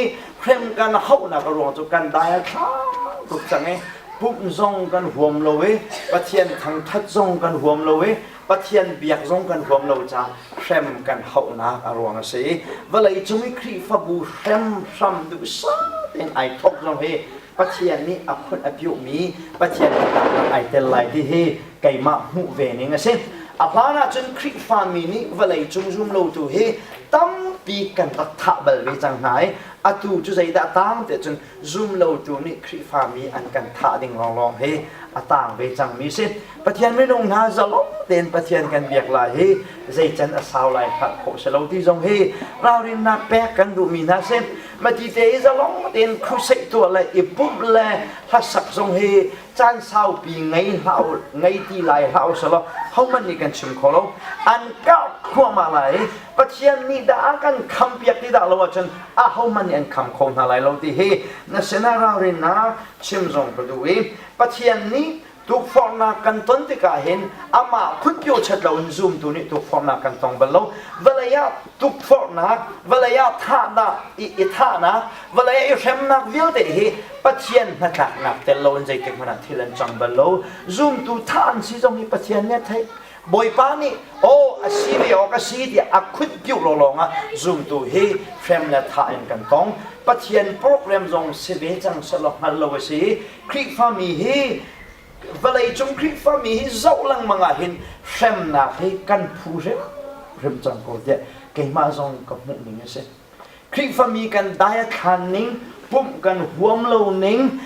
Speaker 1: hrem kan hauhnak a ruang cu kan dai a thlang tuk cang i pumh zong kan huam lo i Pathian thangthat zong kan huam lo i Pathian biak zong kan huam lo caah hrem kan hauhnak a ruang a si i vawlei cung i Khrihfabu hrem hram duhsah tein ai thawk zong hi Pathian nih a phun a piuhmi Pathian biataknak ai tel lai ti hi keimah hmuh ve ning a si. A hlan ahcun Khrihfami nih vawlei cung zumlotu hi tampi kan rak thah bal ve cang hna i atu cu zeidah tang ti cun zumlotu nih Khrihfami an kan thah ding lawnglawng hi a tang ve cangmi si. Pathian minung hna zalong tein Pathian kan biak lai hi zeican a sau lai hngalh khawh si lo ti zong hi ralrinnak pek kan duhmi hna si. Mati te i zalong tein crusade tuah le i pumh le hlasak zong hi caan saupi ngei hlah ngei ti lai hlah usalaw hohmanh nih kan chim kho lo. An karh thluahmah lai i Pathian nih dah a kan khampiak ti dah lo ahcun ahohmanh nih an kham kho hna lai lo ti hi na sinah ralrinnak chim zong ka duh i Pathian nih tukforhnak kan ton tikah hin amah phunpio chat loin zumtu nih tukforhnak kan tong bal lo. Vawlei ah tukforhnak, vawlei ah thahnak, i thahnak, vawlei ah i hremnak vialte hi Pathian hnatlaknak tel loin zeitik hmanh ah thil an cang bal lo. Zumtu thah an si zong hi Pathian nih a theih. Bawipa nih aw a si ve awk a si tiah a khutpiuh lawlawng ah zumtu hi hrem le thah in kan tong. Pathian program zong si ve cang sehlaw hngalh lo a si. Khrihfami hi vawleicung Khrihfami hi zoh lengmang ah hin hremnak hi kan phu hrimhrim cang ko tiah keimah zong ka hmuh ning a si. Khrihfami kan dai a thlan ning, pumh kan huam lo ning.